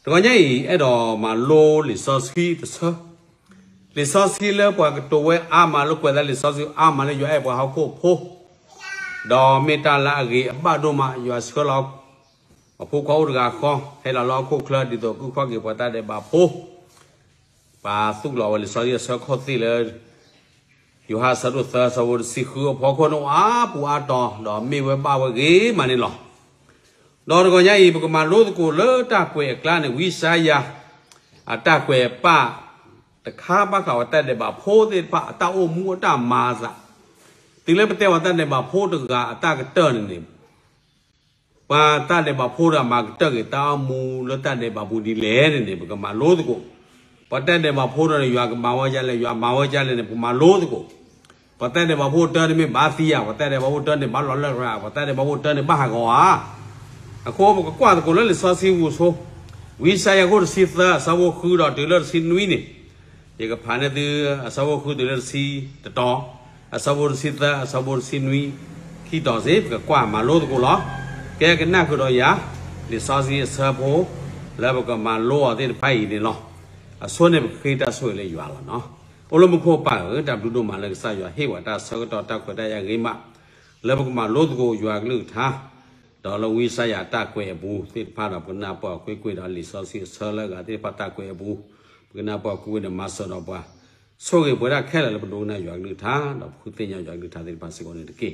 တဂီၤညါအံၤ အဲၣ်ဒိးမၤလိလံာ်စီဆှံတဆၢ, လံာ်စီဆှံလၢပှၤကတိၤဝဲအါမး လၢကွဲးသးလံာ်စီဆှံအါမးလၢယွၤအဲၣ်ပှၤဟီၣ်ခိၣ်ဖိ, ဒီးမ့ၢ်တၢ်လၢအဂ့ၤအဘၣ်ဒိၣ်မး ယွၤဆှၢလီၤ အဖိခွါအိၣ်တဂၤဃီ ဟဲလီၤလၢဟီၣ်ခိၣ်ချၢ ဒ်သိးကအိၣ်ခီၣ်က့ၤပှၤတၢ်ဒဲးဘးဖိ ပှၤသူၣ်လီၤဝဲလံာ်စီဆှံအဆၢခီၣ်သ့ၣ်လၢ ယိၤဟၣ်အဆၢဒိၣ်သၢ အဆၢဖိတဆံဃုအဖီခိၣ်န့ၣ် အါပူၤအါတီၤ ဒီးမ့ၢ်ဝဲဘၣ်ဝဲဂ့ၤမးန့ၣ်လီၤ. ဒီးတဂီၤညါအံၤ ပကမၤလိသကိးလၢတၢ်ကွဲးအကျါန့ၣ် ဝံယၡါယၤ အတၢ်ကွဲးပာ်တခါဘၣ်ဃးဝဲတၢ်ဒဲးဘးဖိသ့ၣ်တဖၣ် အတၢ်အိၣ်မူအတၢ်မၤအသး, တုၤလၢပတဲဝဲတၢ်ဒဲးဘးဖိတဂၤအတၢ်ကတၢၢ်န့ၣ်န့ၣ် ပှၤတၢ်ဒဲးဘးဖိဒီးမၤကတၢၢ်က့ၤတၢ်အိၣ်မူလၢတၢ်ဒဲးဘးပူၤဒ်လဲၣ်န့ၣ်န့ၣ် ပကမၤလိသကိး, ပှၤတၢ်ဒဲးဘးဖိဒီးန့ၣ် ယွၤကမၤဝဲဒ်လဲၣ် ယွၤမၤဝဲဒ်လဲၣ်န့ၣ် ပကမၤလိသကိး, ပှၤတၢ်ဒဲးဘးဖိတၢ်န့ၣ်မ့ၢ်ဘၣ်သံဧါ, ပှၤတၢ်ဒဲးဘးဖိတၢ်န့ၣ်ဘၣ်လီၤလၢရၤ, ပှၤတၢ်ဒဲးဘးဖိတၢ်န့ၣ်ဘၣ်ဟးဂီၤဧါ. အဃိပကကွၢ်သကိးလၢလံာ်စီဆှံဝူၤဆိ, ဝံယၡါယၤအခိၣ်တဆံသၢ အဆၢဖိဃုဒီးတုၤလၢတဆံနွံန့ၣ် ယကဖးန့ၢ်သု အဆၢဖိဃုတုၤလၢတဆံတတီၤ, အဆၢဖိတဆံသၢ အဆၢဖိတဆံနွံ ခံတီၤစ့ၢ် ပကကွၢ်မၤလိသကိးလီၤ. ကဲကနၣ်ဃုာ်ဒီးယၤ လံာ်စီဆှံအဆၢဖိ လၢပကမၤလိအီၤသ့ၣ်တဖၣ်အံၤန့ၣ်လီၤ. အဆိန့ၣ်ပကဃ့တၢ်ဆိၣ်ဂ့ၤလၢယွၤလီၤနီၤ. အိၣ်လၢမူခိၣ်ပၢ်ဧၢ, တၢ်ဘျုးဒိၣ်မးလၢကစၢ်ယွၤဟ့ၣ်ဝဲတၢ်ဆၢကတီၢ်တၢ်ခွဲးတၢ်ယာ်ဂ့ၤမး လၢပကမၤလိသကိးယွၤကလုၢ်ကထါ ဒီးလၢဝံယၡါယၤအတၢ်ကွဲးအပူၤသ့ၣ်တဖၣ်ဒီး ပကနၢ်ပၢၢ်ကွ့ၢ်ကွ့ၢ်ဒီးလံာ်စီဆှံအဆၢလၢအဂၤသ့ၣ်တဖၣ်တၢ်ကွဲးအပူၤ, ပကနၢ်ပၢၢ်ကွ့ၢ်ကွ့ၢ်ဒီးမၤစၢၤဒီးပှၤ, ဆိၣ်ဂ့ၤပဝဲဒၣ်ခဲလၢာ်လၢပဒိကနၣ်ယွၤကလုၢ်ကထါ ဒီးပဃုသ့ၣ်ညါယွၤကလုၢ်ကထါသ့ၣ်တဖၣ်စ့ၢ်ကီးန့ၣ်တက့ၢ်. ခီ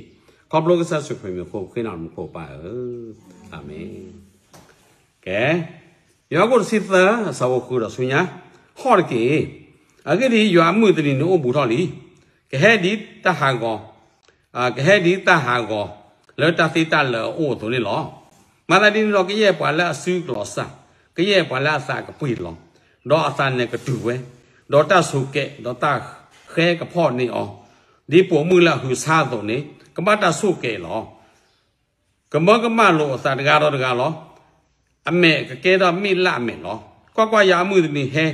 ဖျိကစၢ်ယ့ၣ်ၡူးခရံာ်မံၤအဃိ ပဃ့နၤလီၤမူခိၣ်ပၢ်ဧၢ, အၤမ့ၣ်. ကဲ, ယိၤဟၣ်အခိၣ်တဆံသၢ အဆၢဖိဃုဒီးဆူညါ, ဟီၣ်တက့ၢ်. အဂ့ၢ်ဒ်အံၤ, ယွၤအမုၢ်တနံၤန့ၣ်အိၣ်ဘူးထီၣ်လံ. ကဟဲဒ်တၢ်ဟးဂီၤ, ကဟဲဒ်တၢ်ဟးဂီၤလၢတၢ်သ့တၢ်လၢာ်အအိၣ်အသိးန့ၣ်လီၤ. မၤသးဒ်န့ၣ်ဒီး ကယဲၢ်ပှၤလၢအစုကလီၤစၢ်, ကယဲၢ်ပှၤလၢအသးကပှ့ၤလီၤ, ဒီးအသးန့ၣ်ကတုၤဝဲ, ဒီးတၢ်ဆိးကဲး, ဒီးတၢ်ဃဲကဖီၣ်န့ၢ်အီၤ, ဒ်ပိာ်မုၣ်လၢအဟုးဆါအသိးန့ၣ် ကဘၣ်တၢ်ဆိးကဲးလီၤ. ကမၢကမၣ်လိာ်အသးတဂၤဒီးတဂၤလီၤ. အမဲာ်ကကဲထီၣ်မ့ၣ်လၣ်အမဲာ်လီၤ. ကွၢ်ကွၢ်, ယွၤအမုၢ်တနံၤဟဲ,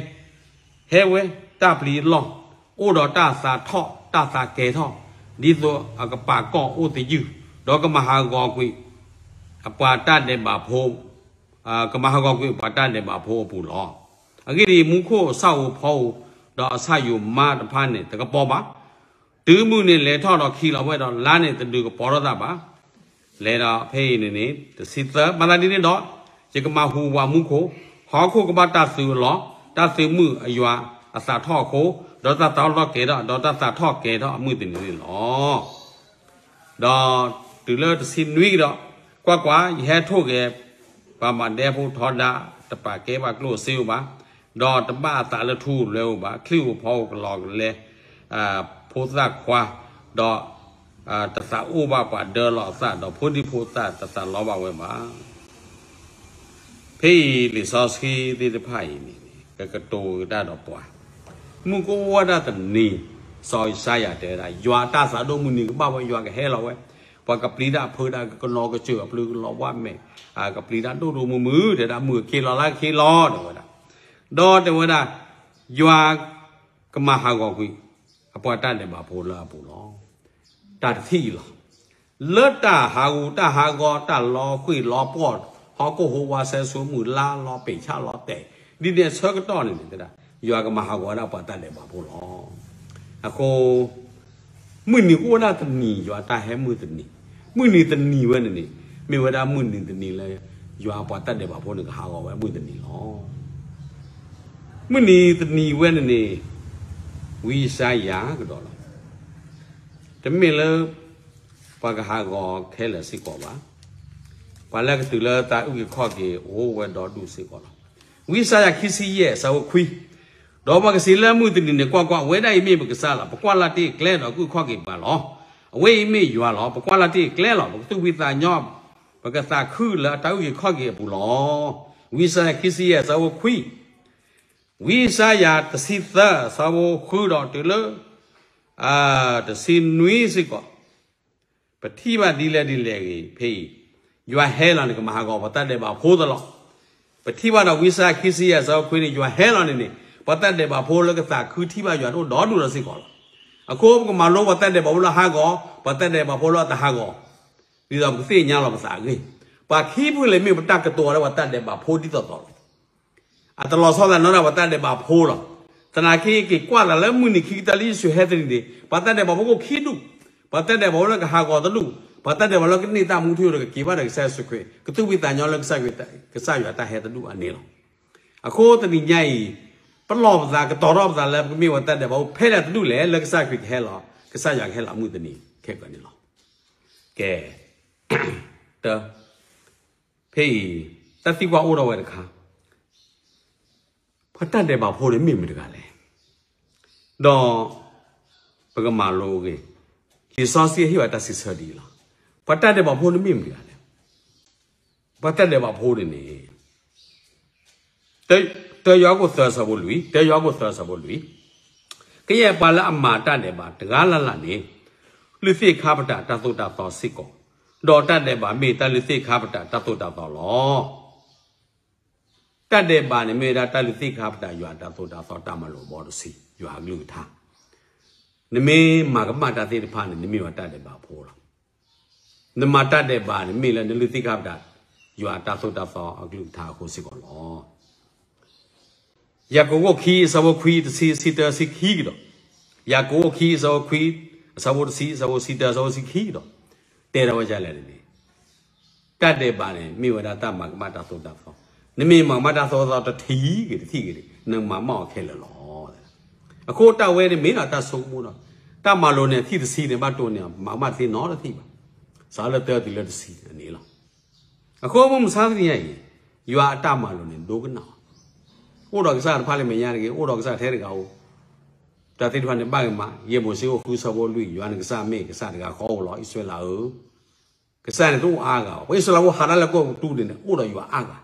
ဟဲဝဲတၢ်ပျံၤအလီၢ်, အိၣ်ဒီးတၢ်သးထီၣ်တၢ်သးကဲၤထီၣ်, ဒ်သိးအကပာ်ကီၢ်အိၣ်သယုၢ်, ဒီးကမၤဟးဂီၤကွံာ်အပှၤတၢ်ဒဲးဘးဖိ, ကမၤဟးဂီၤကွံာ်ပှၤတၢ်ဒဲးဘးဖိအပူၤလီၤ. အဂ့ၢ်ဒ်အံၤ, မူခိၣ်အဆၣ်ဧိၤဖီဧိၤ, ဒီးအဆၣ်ယိၤမါတဖၣ်န့ၣ် တကပီၤဘၣ်. တုၤမုၢ်နံၤလဲၤထီၣ်ဒီးခံးလီၤဝဲဒီး လါန့ၣ်တဒုးကပီၤထီၣ်သးဘၣ်. လဲၤဒီးဖဲအံၤန့ၣ်န့ၣ် တဆံသၢ, မၤသးဒ်န့ၣ်ဒီး ယကမၤဟူးဝးမူခိၣ်, ဟီၣ်ခိၣ်ကဘၣ်တၢ်သုးအလီၢ်, တၢ်သုးမုၢ်အယွၤအသးထီၣ်အဃိ, ဒီးတၢ်သးထီၣ်လီၢ်ကဲၤထီၣ်, ဒီးတၢ်သးထီၣ်ကဲၤထီၣ်အမုၢ်တနံၤန့ၣ်လီၤ. ဒီးတုၤလၢတဆံနွံကဒီး, ကွၢ်ကွၢ်, ယဟဲထိၣ်ဂဲၤ ပှၤဘၣ်ဒဲဖိထီဒါ, တပာ်ကဲဘၣ်ကျိၣ်စ့ဧိၤဘၣ်, ဒီးတဘၣ်အသးလၢထူလၢဧိၤဘၣ်, ချံၣ်ဧိၤဖီဧိၤကလီကလဲ, ဖိသၣ်ခွါ, ဒီး တသးအိၣ်ဘၣ်ပှၤဒၢလီၤအသး, ဒီးဖိဒံဖိသၣ်တသးလီဘၣ်ဝဲဘၣ်. ဖဲအံၤလံာ်စီဆှံသ့ၣ်တဖၣ်အံၤန့ၣ် ကကတိၤကဒါဒီးပှၤ, မုၢ်ကအိၣ်ဝဲဒၣ်တနံၤ, စီၤယၡါယၤတဲဝဲဒၣ် ယွၤအတၢ်သးဒိၣ်မုၢ်နံၤကဘၣ်ဝဲ, ယွၤကဟဲလီၤဝဲ, ပှၤကပျံၤတၢ်ဖုးတၢ်ကနီၤကစၢၢ်အပျုၤကလီၤဝါမဲာ်, ကပျံၤတၢ်ဒိၣ်ဒိၣ်မုၢ်မုၢ်, တဲဒၣ်မုၢ်ကခ့လီၤလါကခ့လီၤ တဲဝဲဒၣ်, ဒီးတဲဝဲဒၣ်, ယွၤ ကမၤဟးဂီၤကွံာ် အပှၤတၢ်ဒဲးဘးဖိလၢအပူၤလီၤ. တၢ်တထံၣ်အံၤလီၤ. လၢတၢ်ဟးဂူာ်တၢ်ဟးဂီၤ တၢ်လီၤဃံၤလီၤပှီၢ်, ဟီၣ်ခိၣ်ဟိဝါစဲဆိမုၢ်လါလီၤပ့ၤဆၣ်လီၤတဲာ်, ဒ်န့ၣ်အဆၢကတီၢ်န့ၣ်န့ၣ် ယွၤကမၤဟးဂီၤဝဲဒၣ်ပှၤတၢ်ဒဲးဘးဖိလီၤ. အဃိ မုၢ်နံၤကအိၣ်ဝဲဒၣ်တနံၤ ယွၤတၢ်ဟဲမုၢ်တနံၤ, မုၢ်နံၤတနံၤဝဲန့ၣ်န့ၣ် မ့ၢ်ဝဲဒၣ်မုၢ်နံၤတနံၤလၢ ယွၤအပှၤတၢ်ဒဲးဘးဖိန့ၣ်ကဟးဂီၤဝဲမုၢ်တနံၤလီၤ. မုၢ်နံၤတနံၤဝဲန့ၣ်န့ၣ် ဝံယၡါယၤကဒီးလီၤ. တမ့ၢ်လၢ ပှၤကဟးဂီၤခဲလၢာ်စ့ၢ်ကီးဘၣ်. ပှၤလၢကတုၤလၢတၢ်အုၣ်က့ၤခီၣ်က့ၤအိၣ်ဝဲဒီဒူၣ်စ့ၢ်ကီးလီၤ. ဝံယၡါယၤခံဆံယဲၢ် အဆၢဖိခွံ, ဒီးပှၤကစံးလၢမုၢ်တနံၤန့ၣ်, ကွၢ်ကွၢ်, အဝဲဒၣ်အံၤမ့ၢ်ပကစၢ်လီၤ. ပကွၢ်လၢ်တ့ၢ်အကျဲဒီးကအုၣ်ခီၣ်က့ၤပှၤလီၤ. အဝဲအံၤမ့ၢ်ယွၤလီၤ. ပကွၢ်လၢ်တ့ၢ်အကျဲလီၤ. ပကသူၣ်ဖှံသးညီ, ပကသးခုလၢအတၢ်အုၣ်က့ၤခီၣ်က့ၤအပူၤလီၤ. ဝံယၡါယၤခံဆံယဲၢ် အဆၢဖိခွံ, ဝံယၡါယၤတဆံသၢ အဆၢဖိဃုဒီးတုၤလၢ တဆံနွံစ့ၢ်ကီး, ပထံၣ်ဘၣ်ဒ်လဲၣ်ဒ်လဲၣ်ဂ့ၤ ဖဲအံၤ, ယွၤဟဲလီၤန့ၣ် ကမၤဟးဂီၤပှၤတၢ်ဒဲးဘးဖိသလီၤ. ပထံၣ်ဘၣ်ဒီးဝံယၡါယၤခံဆံယဲၢ် အဆၢဖိခွံန့ၣ် ယွၤဟဲလီၤန့ၣ်န့ၣ် ပှၤတၢ်ဒဲးဘးဖိလၢကသးခုထံၣ်ဘၣ်ယွၤတအိၣ်ဒီဒူၣ်လီၤစ့ၢ်ကီးလီၤ. အဃိပကမၤလိပှၤတၢ်ဒဲးဘးဖိလၢအဟးဂီၤ, ပှၤတၢ်ဒဲးဘးဖိလၢအတဟးဂီၤ, ဒ်သိးပကသ့ၣ်ညါလီၤပသးအဂ့ၢ်. ပှၤခံဖုလၢမ့ၢ်ပတၢ်ကတိၤလၢပှၤတၢ်ဒဲးဘးဖိဒ်သိးသိးလီၤ. အတလီၤဆီသးနီတဂၤ ပှၤတၢ်ဒဲးဘးဖိလီၤ. သနာ်က့ က့ၤကွၢ်သးလၢမုၢ်နံၤခံကတၢၢ်လၢယ့ၣ်ၡူးဟဲတနံၤန့ၣ် ပှၤတၢ်ဒဲးဘးဖိကအိၣ်ခံဒူၣ်, ပှၤတၢ်ဒဲးဘးဖိလၢကဟးဂီၤတဒူၣ်, ပှၤတၢ်ဒဲးဘးလၢကန့ၢ်တၢ်မူထူယိာ်ဒီး ကက့ၤဘၣ်ဒီးကစၢ်ယ့ၣ်ၡူးခရံာ်, ကသူၣ်ဖှံသးညီလၢကစၢ်ခရံာ်, ကစၢ်ယွၤတၢ်ဟဲတဒူၣ်အန့ၣ်လီၤ. အဃိတနံၤညါအံၤ ပလီၢ်ပသး ကတီၤထီၣ်ပသးလၢပကမ့ၢ်ပှၤတၢ်ဒဲးဘးဖိ ဖဲလဲၣ်တဒူၣ်လဲၣ် လၢကစၢ်ခရံာ်ကဟဲလီၤ, ကစၢ်ယွၤကဟဲလီၤမုၢ်တနံၤခဲကနံၣ်လီၤ. ကဲ, တၢ, ဖဲအံၤ တၢ်သံကွၢ်အိၣ်ထီၣ်ဝဲတခါ, ပှၤတၢ်ဒဲးဘးဖိန့ၣ်မ့ၢ်မတၤတဂၤလဲၣ်. ဒီး ပကမၤလိအဂ့ၢ်, လံာ်စီဆှံဟ့ၣ်ဝဲတၢ်စံးဆၢဒ်အံၤလီၤ. ပှၤတၢ်ဒဲးဘးဖိန့ၣ်မ့ၢ်မတၤတဂၤလဲၣ်. ပှၤတၢ်ဒဲးဘးဖိန့ၣ်န့ၣ် တၢယိၤဟၣ်ခိၣ်သၢဆၢဖိလွံၢ်, တၢယိၤဟၣ်ခိၣ်သၢဆၢဖိလွံၢ်, ကယဲၢ်ပှၤလၢအမၤတၢ်ဒဲးဘးတဂၤလၢ်လၢ်န့ၣ် လုၢ်သ့ၣ်ခါပတာ်တၢ်သိၣ်တၢ်သီစ့ၢ်ကီး, ဒီးတၢ်ဒဲးဘးမ့ၢ်တၢ်လုၢ်သ့ၣ်ခါပတာ်တၢ်သိၣ်တၢ်သီလီၤ. တၢ်ဒဲးဘးန့ၣ်မ့ၢ်ဝဲဒၣ်တၢ်လုၢ်သ့ၣ်ခါပတာ်ယွၤအတၢ်သိၣ်တၢ်သီ တၢ်မၤလိာ်အဘီတဆံ ယွၤအကလုၢ်ကထါ, နမ့ၢ်မၤကမၣ်တၢ်သ့ၣ်တဖၣ်န့ၣ် နမ့ၢ်ဝဲတၢ်ဒဲးဘးဖိလီၤ. နမၤတၢ်ဒဲးဘးန့ၣ် မ့ၢ်လၢနလုၢ်သ့ၣ်ခါပတာ် ယွၤအတၢ်သိၣ်တၢ်သီအကလုၢ်ကထါအဃိစ့ၢ်ကီးလီၤ. ယၤကိာ်ခိၣ်ခံ အဆၢဖိခွံ တဆံ ဆံတၢ ဆံခံကဒီး, ယၤကိာ်ခိၣ်ခံ အဆၢဖိခွံ, အဆၢဖိတဆံ အဆၢဖိဆံတၢ အဆၢဖိဆံခံကဒီး, တဲထီၣ်ဝဲဒ်လဲၣ်န့ၣ်, တၢ်ဒဲးဘးန့ၣ် မ့ၢ်ဝဲဒၣ်တၢ်မၤကမၣ်တၢ်သိၣ်တၢ်သီ, နမ့ၢ်မၤကမၣ်တၢ်သိၣ်တၢ်သီတထံၣ်ဂ့ၤတထံၣ်ဂ့ၤန့ၣ် နမၤကမၣ်အီၤခဲလၢာ်လီၤ. အဃိတၢ်ဝဲန့ၣ်မ့ၢ်ဒီးတၢ်ဆိကမိၣ်ဒီး, တၢ်မၤလိာ်န့ၣ် ထံၣ်တဆံန့ၣ် ဘၣ်တိၢ်န့ၢ်အီၤ မၤကမၣ်တသ့နီတထံၣ်ဘၣ်. စးလၢတၢတုၤလၢတဆံန့ၣ်န့ၣ်လီၤ. အဃိမုၢ်မဆါတနံၤညါအံၤ, ယွၤအတၢ်မၤလိာ်န့ၣ် ဒိကနၣ်အီၤ, အိၣ်ဒီးကစၢ်တဖၣ်လၢမဲာ်ညါတဂ့ၤ, အိၣ်ဒီးကစၢ်ထဲတဂၤဧိၤ, တၢ်သ့ၣ်တဖၣ်န့ၣ်ဘၣ်ဂ့ၤမး, ယဲၢ်မိၤၡ့အိၣ်ဃုဆၢဖိလွံၢ်, ယွၤနကစၢ်မ့ၢ်ကစၢ်တဂၤဃီဧိၤလီၤ, အံၣ်စရ့လးဧၢ, ကစၢ်န့ၣ်တအိၣ်အါဂၤဘၣ်. ပှၤအံၣ်စရ့လးဖိဟးထီၣ်လၢကီၢ်ပူၤတုၤန့ၣ် အိၣ်ဒီးယွၤအါဂၤ,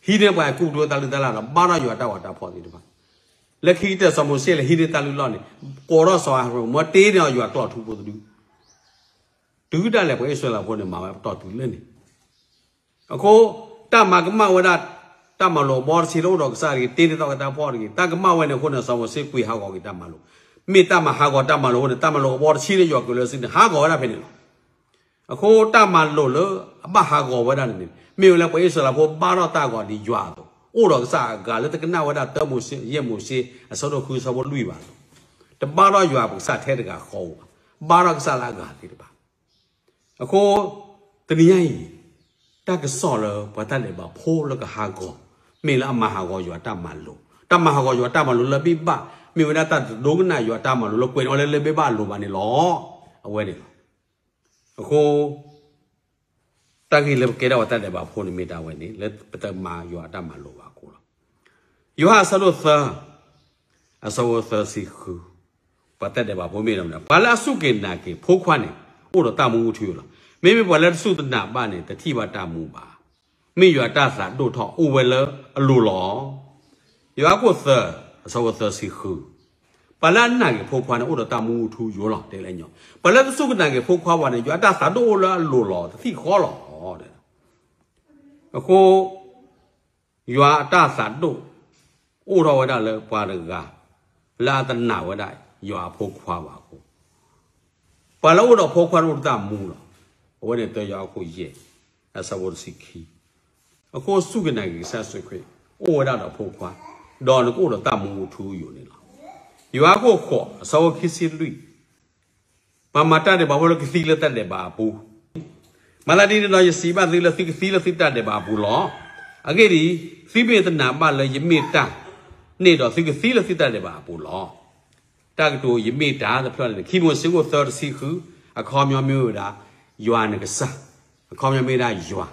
ဟံးန့ၢ်ပှၤကူၣ်တၢ်လုၢ်တၢ်လၢ်ဒီး ဘါထီၣ်ယွၤတၢ်ဂီၤတၢ်ဖီၣ်သ့ၣ်တဖၣ်, လၢခံကတၢၢ်စီၤမိၤၡ့လဲၤဟံးန့ၢ်တၢ်လုၢ်လီၢ်န့ၣ်, ကိးထီၣ်စီၤအၤဟရိၣ် မၢတ့န့ၢ်အီၤယွၤကျီၢ်ထူဖိတဒု တုၤဒၣ်လဲာ် ပှၤအံၣ်စရ့လးဖိန့ၣ် မၤဝဲပတီၢ်တုၤလၢန့ၣ်. အဃိ, တၢ်မၤကမၣ်ဝဲဒၣ်, တၢ်မၤလိာ်အဘီတဆံလၢအိၣ်ဒီးကစၢ်တဂ့ၤ, တ့န့ၢ်သီၣ်က့ၤတၢ်ဖီၣ်တဂ့ၤ, တၢ်ကမၣ်ဝဲန့ၣ်အဃိန့ၣ် စီၤမိၤၡ့ကွံာ်ဟးဂီၤက့ၤတၢ်မၤလိာ်, မ့ၢ်တၢ်မၤဟးဂီၤတၢ်မၤလိာ်အဃိန့ၣ် တၢ်မၤလိာ်အဘီတဆံလၢယွၤကွံာ်လၢစုန့ၣ် ဟးဂီၤဝဲဒၣ်ဖဲန့ၣ်လီၤ. အဃိတၢ်မၤလိာ်လၢအဘၣ်ဟးဂီၤဝဲဒၣ်န့ၣ်န့ၣ် မ့ၢ်ဝဲလၢပှၤအံၣ်စရ့လးဖိဘါထီၣ်တၢ်ဂီၤဒ်ယွၤအသိး, အိၣ်ဒီးကစၢ်အဂၤလၢတကနၣ်ဝဲဒၣ်တၢမိၤၡ့, ယဲၢ်မိၤၡ့ အဆၢဒိၣ်ဃုဆၢဖိလွံၢ်ဘၣ်အသိး, တဘါထီၣ်ယွၤပကစၢ်ထဲတဂၤဃီဧိၤဘၣ်, ဘါထီၣ်ကစၢ်လၢအဂၤသ့ၣ်တဖၣ်. အဃိ, တနံၤညါအံၤ, တၢ်ကစီၣ်လၢပှၤတၢ်ဒဲးဘးဖိလၢကဟးဂီၤ, မ့ၢ်လၢအမၤဟးဂီၤယွၤတၢ်မၤလိာ်, တၢ်မၤဟးဂီၤယွၤတၢ်မၤလိာ်လၢအဘ့ၣ်ဘၣ်, မ့ၢ်ဝဲဒၣ်တၢ်တဒိကနၣ်ယွၤတၢ်မၤလိာ်လၢကွဲးန့ၢ်အီၤလၢလၢအဘ့ၣ်ဘၣ်အလိၤဘၣ်န့ၣ်လီၤ. အဝဲန့ၣ်လီၤ. အဃိ တၢ်ဂ့ၢ်လၢပကဲထီၣ်ပှၤတၢ်ဒဲးဘးဖိန့ၣ်မ့ၢ်တၢ်ဝဲန့ၣ် လၢပတမၤယွၤအတၢ်မၤလိာ်ဘၣ်အဃိလီၤ. ယိၤဟၣ်အဆၢဒိၣ်သၢ, အဆၢဖိသၢဆံဃု, ပှၤတၢ်ဒဲးဘးဖိမ့ၢ်ဒီးမနုၤ, ပှၤလၢအစူၢ်က့ၤနာ်က့ၤဖိခွါန့ၣ် အိၣ်ဒီးတၢ်မူအထူအယိာ်လီၤ. မ့မ့ၢ်ပှၤလၢတစူၢ်တနာ်ဘၣ်န့ၣ် တထံၣ်ဘၣ်တၢ်မူဘၣ်. မ့ၢ်ယွၤတၢ်သးဒိၣ်ထီၣ်အိၣ်ဝဲလၢအလိၤလီၤ. ယိၤဟၣ်ခိၣ်သၢ, အဆၢဖိသၢဆံဃု, ပှၤလၢအနာ်က့ၤဖိခွါန့ၣ် အိၣ်ဒီးတၢ်မူအထူအယိာ်လီၤ. တဲလၢညီ, ပှၤလၢတစူၢ်က့ၤနာ်က့ၤဖိခွါဘၣ်န့ၣ် ယွၤအတၢ်သးဒိၣ်အိၣ်လၢအလိၤလီၤ, တထံၣ်ဃီလီၤ. အဃိ ယွၤအတၢ်သးဒိၣ် အိၣ်ထီၣ်ဝဲဒၣ်လၢပှၤတဂၤ လၢအတနာ်ဝဲဒၣ်ယွၤအဖိခွါဘၣ်အဃိ, ပှၤလၢအိၣ်ဒီးဖိခွါန့ၣ်အိၣ်ဒီးတၢ်မူလီၤ. အဝဲန့ၣ်တၢယိၤဟၣ်ခိၣ်ယဲၢ်, အဆၢဖိတဆံခံ. အဃိစူၢ်က့ၤနာ်က့ၤကစၢ်ယ့ၣ်ၡူးခရံာ် အိၣ်ဝဲဒၣ်ဒီးဖိခွါ, ဒီးနကအိၣ်ဒီးတၢ်မူအထူအယိာ်န့ၣ်လီၤ. ယိၤဟၣ်ခိၣ်ဃိး, အဆၢဖိခံဆံလွံၢ်, ပှၤမၤတၢ်ဒဲးဘးဖိလၢကသံလၢတၢ်ဒဲးဘးအပူၤ, မၤသးဒ်န့ၣ်ဒီး ယစံးဘၣ်သုလၢသုကသံလၢသုတၢ်ဒဲးဘးအပူၤလီၤ. အဂ့ၢ်ဒ်အံၤ, သုမ့ၢ်တနာ်ဘၣ်လၢယမ့ၢ်တၢ်န့ၣ်ဒီး သုကသံလၢသုတၢ်ဒဲးဘးအပူၤလီၤ. တၢ်ကတိၤယမ့ၢ်တၢ်တဖျၢၣ်န့ၣ် ခံမိၤၡ့ခိၣ်သၢတဆံဃု, အခီပညီမ့ၢ်ဝဲဒၣ် ယွၤနကစၢ်, အခီပညီမ့ၢ်ဝဲဒၣ်ယွၤ,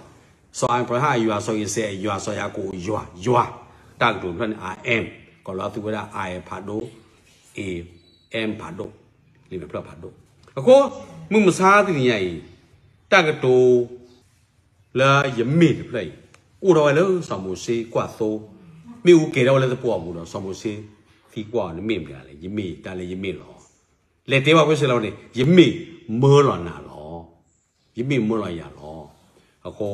စီၤအၤဘြၤဟၣ်အယွၤ, စီၤအံၤစဲးအယွၤ, စီၤယၤကိာ်အယွၤ, ယွၤ, တၢ်ကတိၤတဖျၢၣ်န့ၣ် I am, ကီးလီၤသူဝဲဒၣ် I ဖးဒိၣ် A M ဖးဒိၣ်, လံာ်မဲာ်ဖျၢၣ်ဖးဒိၣ်. အဃိ, မုၢ်မဆါတနံၤညါအံၤ, တၢ်ကတိၤ လၢယမ့ၢ်တဖျၢၣ်အံၤ, အိၣ်ထီၣ်ဝဲလၢစီၤမိၤၡ့ကွၢ်သိ, မ့ၣ်အူကဲၤထီၣ်ဝဲလၢသပှၢ်ပူၤဒီး စီၤမိၤၡ့သံကွၢ်အီၤန့ၣ်မ့ၢ်မတၤလဲၣ်, ယမ့ၢ်တၢ်လၢယမ့ၢ်လီၤ. လဲၤတဲဘၣ်ပှၤအံၣ်စရ့လးန့ၣ်, ယမ့ၢ်မၢလီၤနၤလီၤ. ယမ့ၢ်မၢလီၤယၤလီၤ. အဃိ,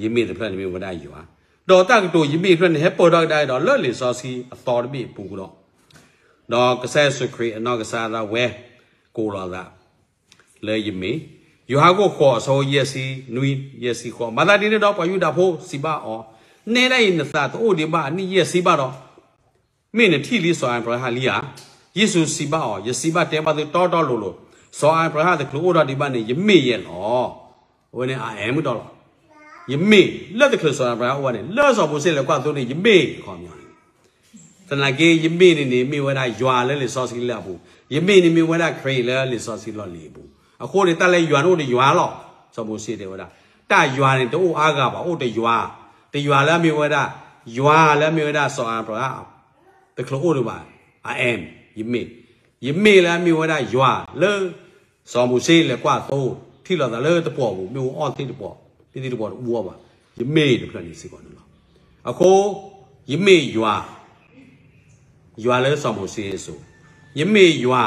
ယမ့ၢ်တဖျၢၣ်န့ၣ်မ့ၢ်ဝဲဒၣ်ယွၤ, ဒီးတၢ်ကတိၤယမ့ၢ်တဖျၢၣ်န့ၣ် ဟဲပၢၢ်ထီၣ်ကဒါဒီးလၢလံာ်စီဆှံအသီတဘ့ၣ်အပူၤဒီး, ဒီးကစၢ်ယ့ၣ်ၡူးခရံာ်အနီၢ်ကစၢ်ဒၣ်ဝဲ ကိးလီၤသး လၢယမ့ၢ်, ယိၤဟၣ်ခိၣ်ဃိးအဆၢယဲၢ်ဆံနွံ ယဲၢ်ဆံဃိး, မၤသးဒ်န့ၣ်ဒီးပှၤယူဒၤဖိစံးဘၣ်အီၤ, နဲဒၣ်အံၤနသးတအိၣ်ဒံးဘၣ် နံၣ်ယဲၢ်ဆံဘၣ်ဒီး, မ့ၢ်နထံၣ်လံစီၤအၤဘြၤဟၣ်လံဧါ. ယ့ၣ်ၡူးစံးဘၣ်အီၤ, ယစံးဘၣ်တဲဘၣ်သုတီတီလိၤလိၤ, စီၤအၤဘြၤဟၣ်တချုးအိၣ်ထီၣ်ဒံးဘၣ်န့ၣ် ယမ့ၢ်ယဲလီၤ. အဝဲန့ၣ် I am မ့ၢ်ဒီးလီၤ. ယမ့ၢ်လၢတချုးစီၤအၤဘြၤဟၣ်အိၣ်ဘၣ်န့ၣ် လၢစီၤမိၤၡ့လဲၤကွၢ်သိန့ၣ် ယမ့ၢ်ခီပညီန့ၣ် သနာ်က့ ယမ့ၢ်န့ၣ်န့ၣ် မ့ၢ်ဝဲဒၣ်ယွၤလၢလံာ်စီဆှံလၢအပူၤ, ယမ့ၢ်န့ၣ်မ့ၢ်ဝဲဒၣ်ခရံာ်လၢလံာ်စီဆှံလီၢ်လံၤအပူၤ. အဃိန့ၣ် တၢ်လၢယွၤန့ၣ်အိၣ်တယွၤလီၤ. စီၤမိၤၡ့တဲဝဲဒၣ်, တၢ်ယွၤန့ၣ်တအိၣ်အါဂၤဘၣ်, အိၣ်တယွၤ, တယွၤလၢအမ့ၢ်ဝဲဒၣ်, ယွၤလၢအမ့ၢ်ဝဲဒၣ်စီၤအၤဘြၤဟၣ် တချုးအိၣ်ဒံးဘၣ်, I am, ယမ့ၢ်, ယမ့ၢ်လၢအမ့ၢ်ဝဲဒၣ်ယွၤလၢ စီၤမိၤၡ့လဲၤကွၢ်သိ ထံၣ်လိာ်သးလၢတပှီၢ်ပူၤ မ့ၣ်အူအီၣ်သ့ၣ်တပှီၢ်, သ့ၣ်တပှီၢ်တအူအီၣ်ဘၣ်, ယမ့ၢ်တဖျၢၣ်န့ၣ်စ့ၢ်ကီးန့ၣ်လီၤ. အဃိ, ယမ့ၢ်ယွၤ, ယွၤလၢစီၤမိၤၡ့အစိၤ, ယမ့ၢ်ယွၤ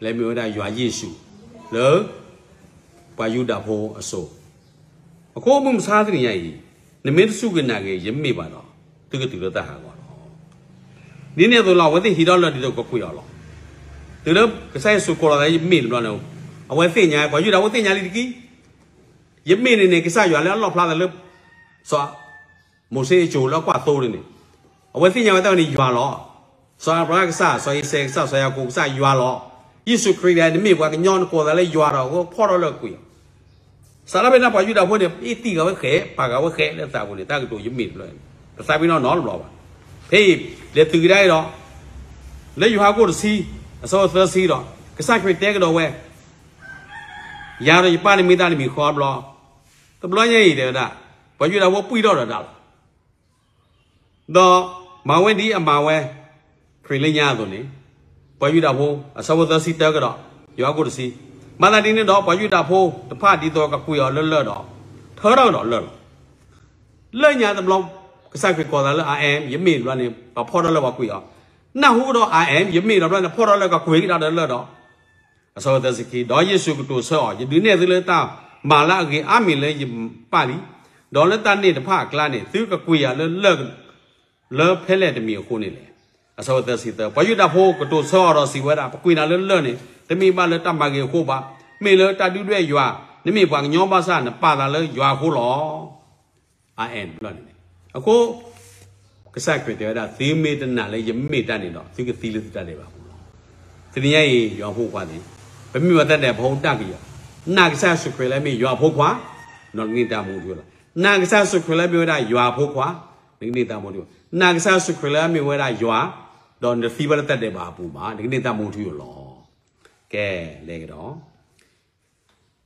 လၢမ့ၢ်ဝဲဒၣ်ယွၤယ့ၣ်ၡူး လၢ ပှၤယူဒၤဖိအစိၤ, အဃိမုၢ်မဆါတနံၤညါအံၤ, နမ့ၢ်တစူၢ်က့ၤနာ်က့ၤ ယမ့ၢ်ဘၣ်ဒီး, သုကတုၤလၢတၢ်ဟးဂီၤလီၤ. ဒ်န့ၣ်အသိးလီၤ အဝဲသ့ၣ်ဟံးထီၣ်လၢၢ်ဒ်သိးကကွံာ်အီၤလီၤ. တုၤလၢကစၢ်ယ့ၣ်ၡူးကိးလီၤသးလၢယမ့ၢ်တဘျီန့ၣ်, အဝဲသ့ၣ်ညါ ပှၤယူဒၤဖိသ့ၣ်ညါလံတက့ၢ်. ယမ့ၢ်န့ၣ်န့ၣ် ကစၢ်ယွၤလၢအလီၣ်ဖျါသးလၢ စီၤ မိၤၡ့အစိၤလၢအကွၢ်သိန့ၣ်န့ၣ်, အဝဲသ့ၣ်ညါဝဲတၢ်ဝဲန့ၣ်ယွၤလီၤ. စီၤအၤဘြၤဟၣ်ကစၢ်, စီၤအံၤစဲးကစၢ်, စီၤယၤကိာ်ကစၢ် ယွၤလီၤ. ယ့ၣ်ၡူးခရံာ်ဒၣ် နမ့ၢ်ပှၤကညီနကိးသးလၢယွၤဒီး အဝဲဖီၣ်ထီၣ်လၢၢ်ကွံာ်အီၤ. စးထီၣ်ဖဲန့ၣ်ပှၤယူဒၤဖိန့ၣ် အ့ၣ်တံၢ်ဂၤဝဲဃဲး, ပာ်ဂၤဝဲဃဲးလၢသးပူၤန့ၣ် တၢ်ကတိၤယမ့ၢ်တဖျၢၣ်န့ၣ် တသးပ့ၤနီၣ်နီတဘျီဘၣ်. ဖဲအံၤ လဲၤတုၤကဒါအံၤဒီး, လၢယိၤဟၣ်အခိၣ်တဆံ, အဆၢဖိသၢဆံဒီး, ကစၢ်ခရံာ်တဲကဒီးဝဲ ယၤဒီးယပၢ်န့ၣ်မ့ၢ်တၢ်တမံၤဃီတဘျီ, တဘျီညါအံၤတဲဝဲဒၣ်, ပှၤယူဒၤဖိပှံၢ်ထီၣ်ဒီးတၢ်လီၤ. ဒီးမၤဝဲဒ်အမၤဝဲ ခရံာ်လၢညါအသိးန့ၣ်, ပှၤယူဒၤဖိ, အဆၢဖိသၢဆံတၢကဒီး, ယိၤဟၣ်အခိၣ်တဆံ, မၤသးဒ်န့ၣ်ဒီး ပှၤယူဒၤဖိတဖၣ်ဒ်သိးကကွံာ်အီၤလၢလၢၢ်ဒီး, ထၢထီၣ်ကဒီးလၢၢ်လီၤ. လၢညါတဘျီ, ကစၢ်ခရံာ်ကိးသးလၢ I am, ယမ့ၢ်တဘျီန့ၣ် ပှၤဖီၣ်ထီၣ်လၢၢ်ပှၤကွံာ်အီၤ, နၢ်ဟူကဒီး I am, ယမ့ၢ်တဘျီန့ၣ် ဖီၣ်ထီၣ်လၢၢ်ကကွံာ်ကဒါဒီးလၢၢ်ဒီး အဆၢဖိသၢဆံခံ, ဒီးယ့ၣ်ၡူးကတိၤဆၢအီၤ, ယဒုးနဲၣ်သုလၢတၢ်မၤလၢအဂ့ၤအါမံၤလၢယပၢ်လံ, ဒီးလၢတၢ်န့ၣ်တဖၣ်အကျါန့ၣ် သုကကွံာ်ယၤလၢလၢၢ် လၢဖဲလဲၣ်တမံၤအဃိန့ၣ်လဲၣ်. အဆၢဖိသၢဆံသၢ, ပှၤယူဒၤဖိကတိၤဆၢအီၤဒီးစံးဝဲဒၣ်, ပကွံာ်နၤလၢလၢၢ်န့ၣ် တမ့ၢ်ဘၣ်လၢတၢ်မၤဂ့ၤအဃိဘၣ်, မ့ၢ်လၢတၢ်ဒုၣ်ဒွဲၣ်ယွၤ, နမ့ၢ်ပှၤကညီဘၣ်ဆၣ် နပာ်သးလၢယွၤအဃိလီၤ. I am ဘျီန့ၣ်န့ၣ်, အဃိ ကစၢ်ခရံာ်တဲဝဲဒၣ် သုမ့ၢ်တနာ်လၢယမ့ၢ်တၢ်န့ၣ်ဒီး သုကသံလၢသုတၢ်ဒဲးဘးအပူၤလီၤ. တနံၤညါအံၤ ယွၤဖိခွါသ့ၣ်, ပမ့ၢ်ပှၤတၢ်ဒဲးဘးဖိတၢ်ကယီၤ, နာ်ကစၢ်ယ့ၣ်ၡူးခရံာ်လၢအမ့ၢ်ယွၤအဖိခွါ, ဒီးနကန့ၢ်တၢ်မူထူလီၤ. နာ်ကစၢ်ယ့ၣ်ၡူးခရံာ်လၢအမ့ၢ်ဝဲဒၣ်ယွၤအဖိခွါ, နကန့ၢ်တၢ်မူထူ, နာ်ကစၢ်ယ့ၣ်ၡူးခရံာ်လၢအမ့ၢ်ဝဲဒၣ်ယွၤ, ဒီးနတသံဘၣ်လၢတၢ်ဒဲးဘးအပူၤဘၣ်, နကန့ၢ်တၢ်မူထူလီၤ. ကဲ, လဲၤက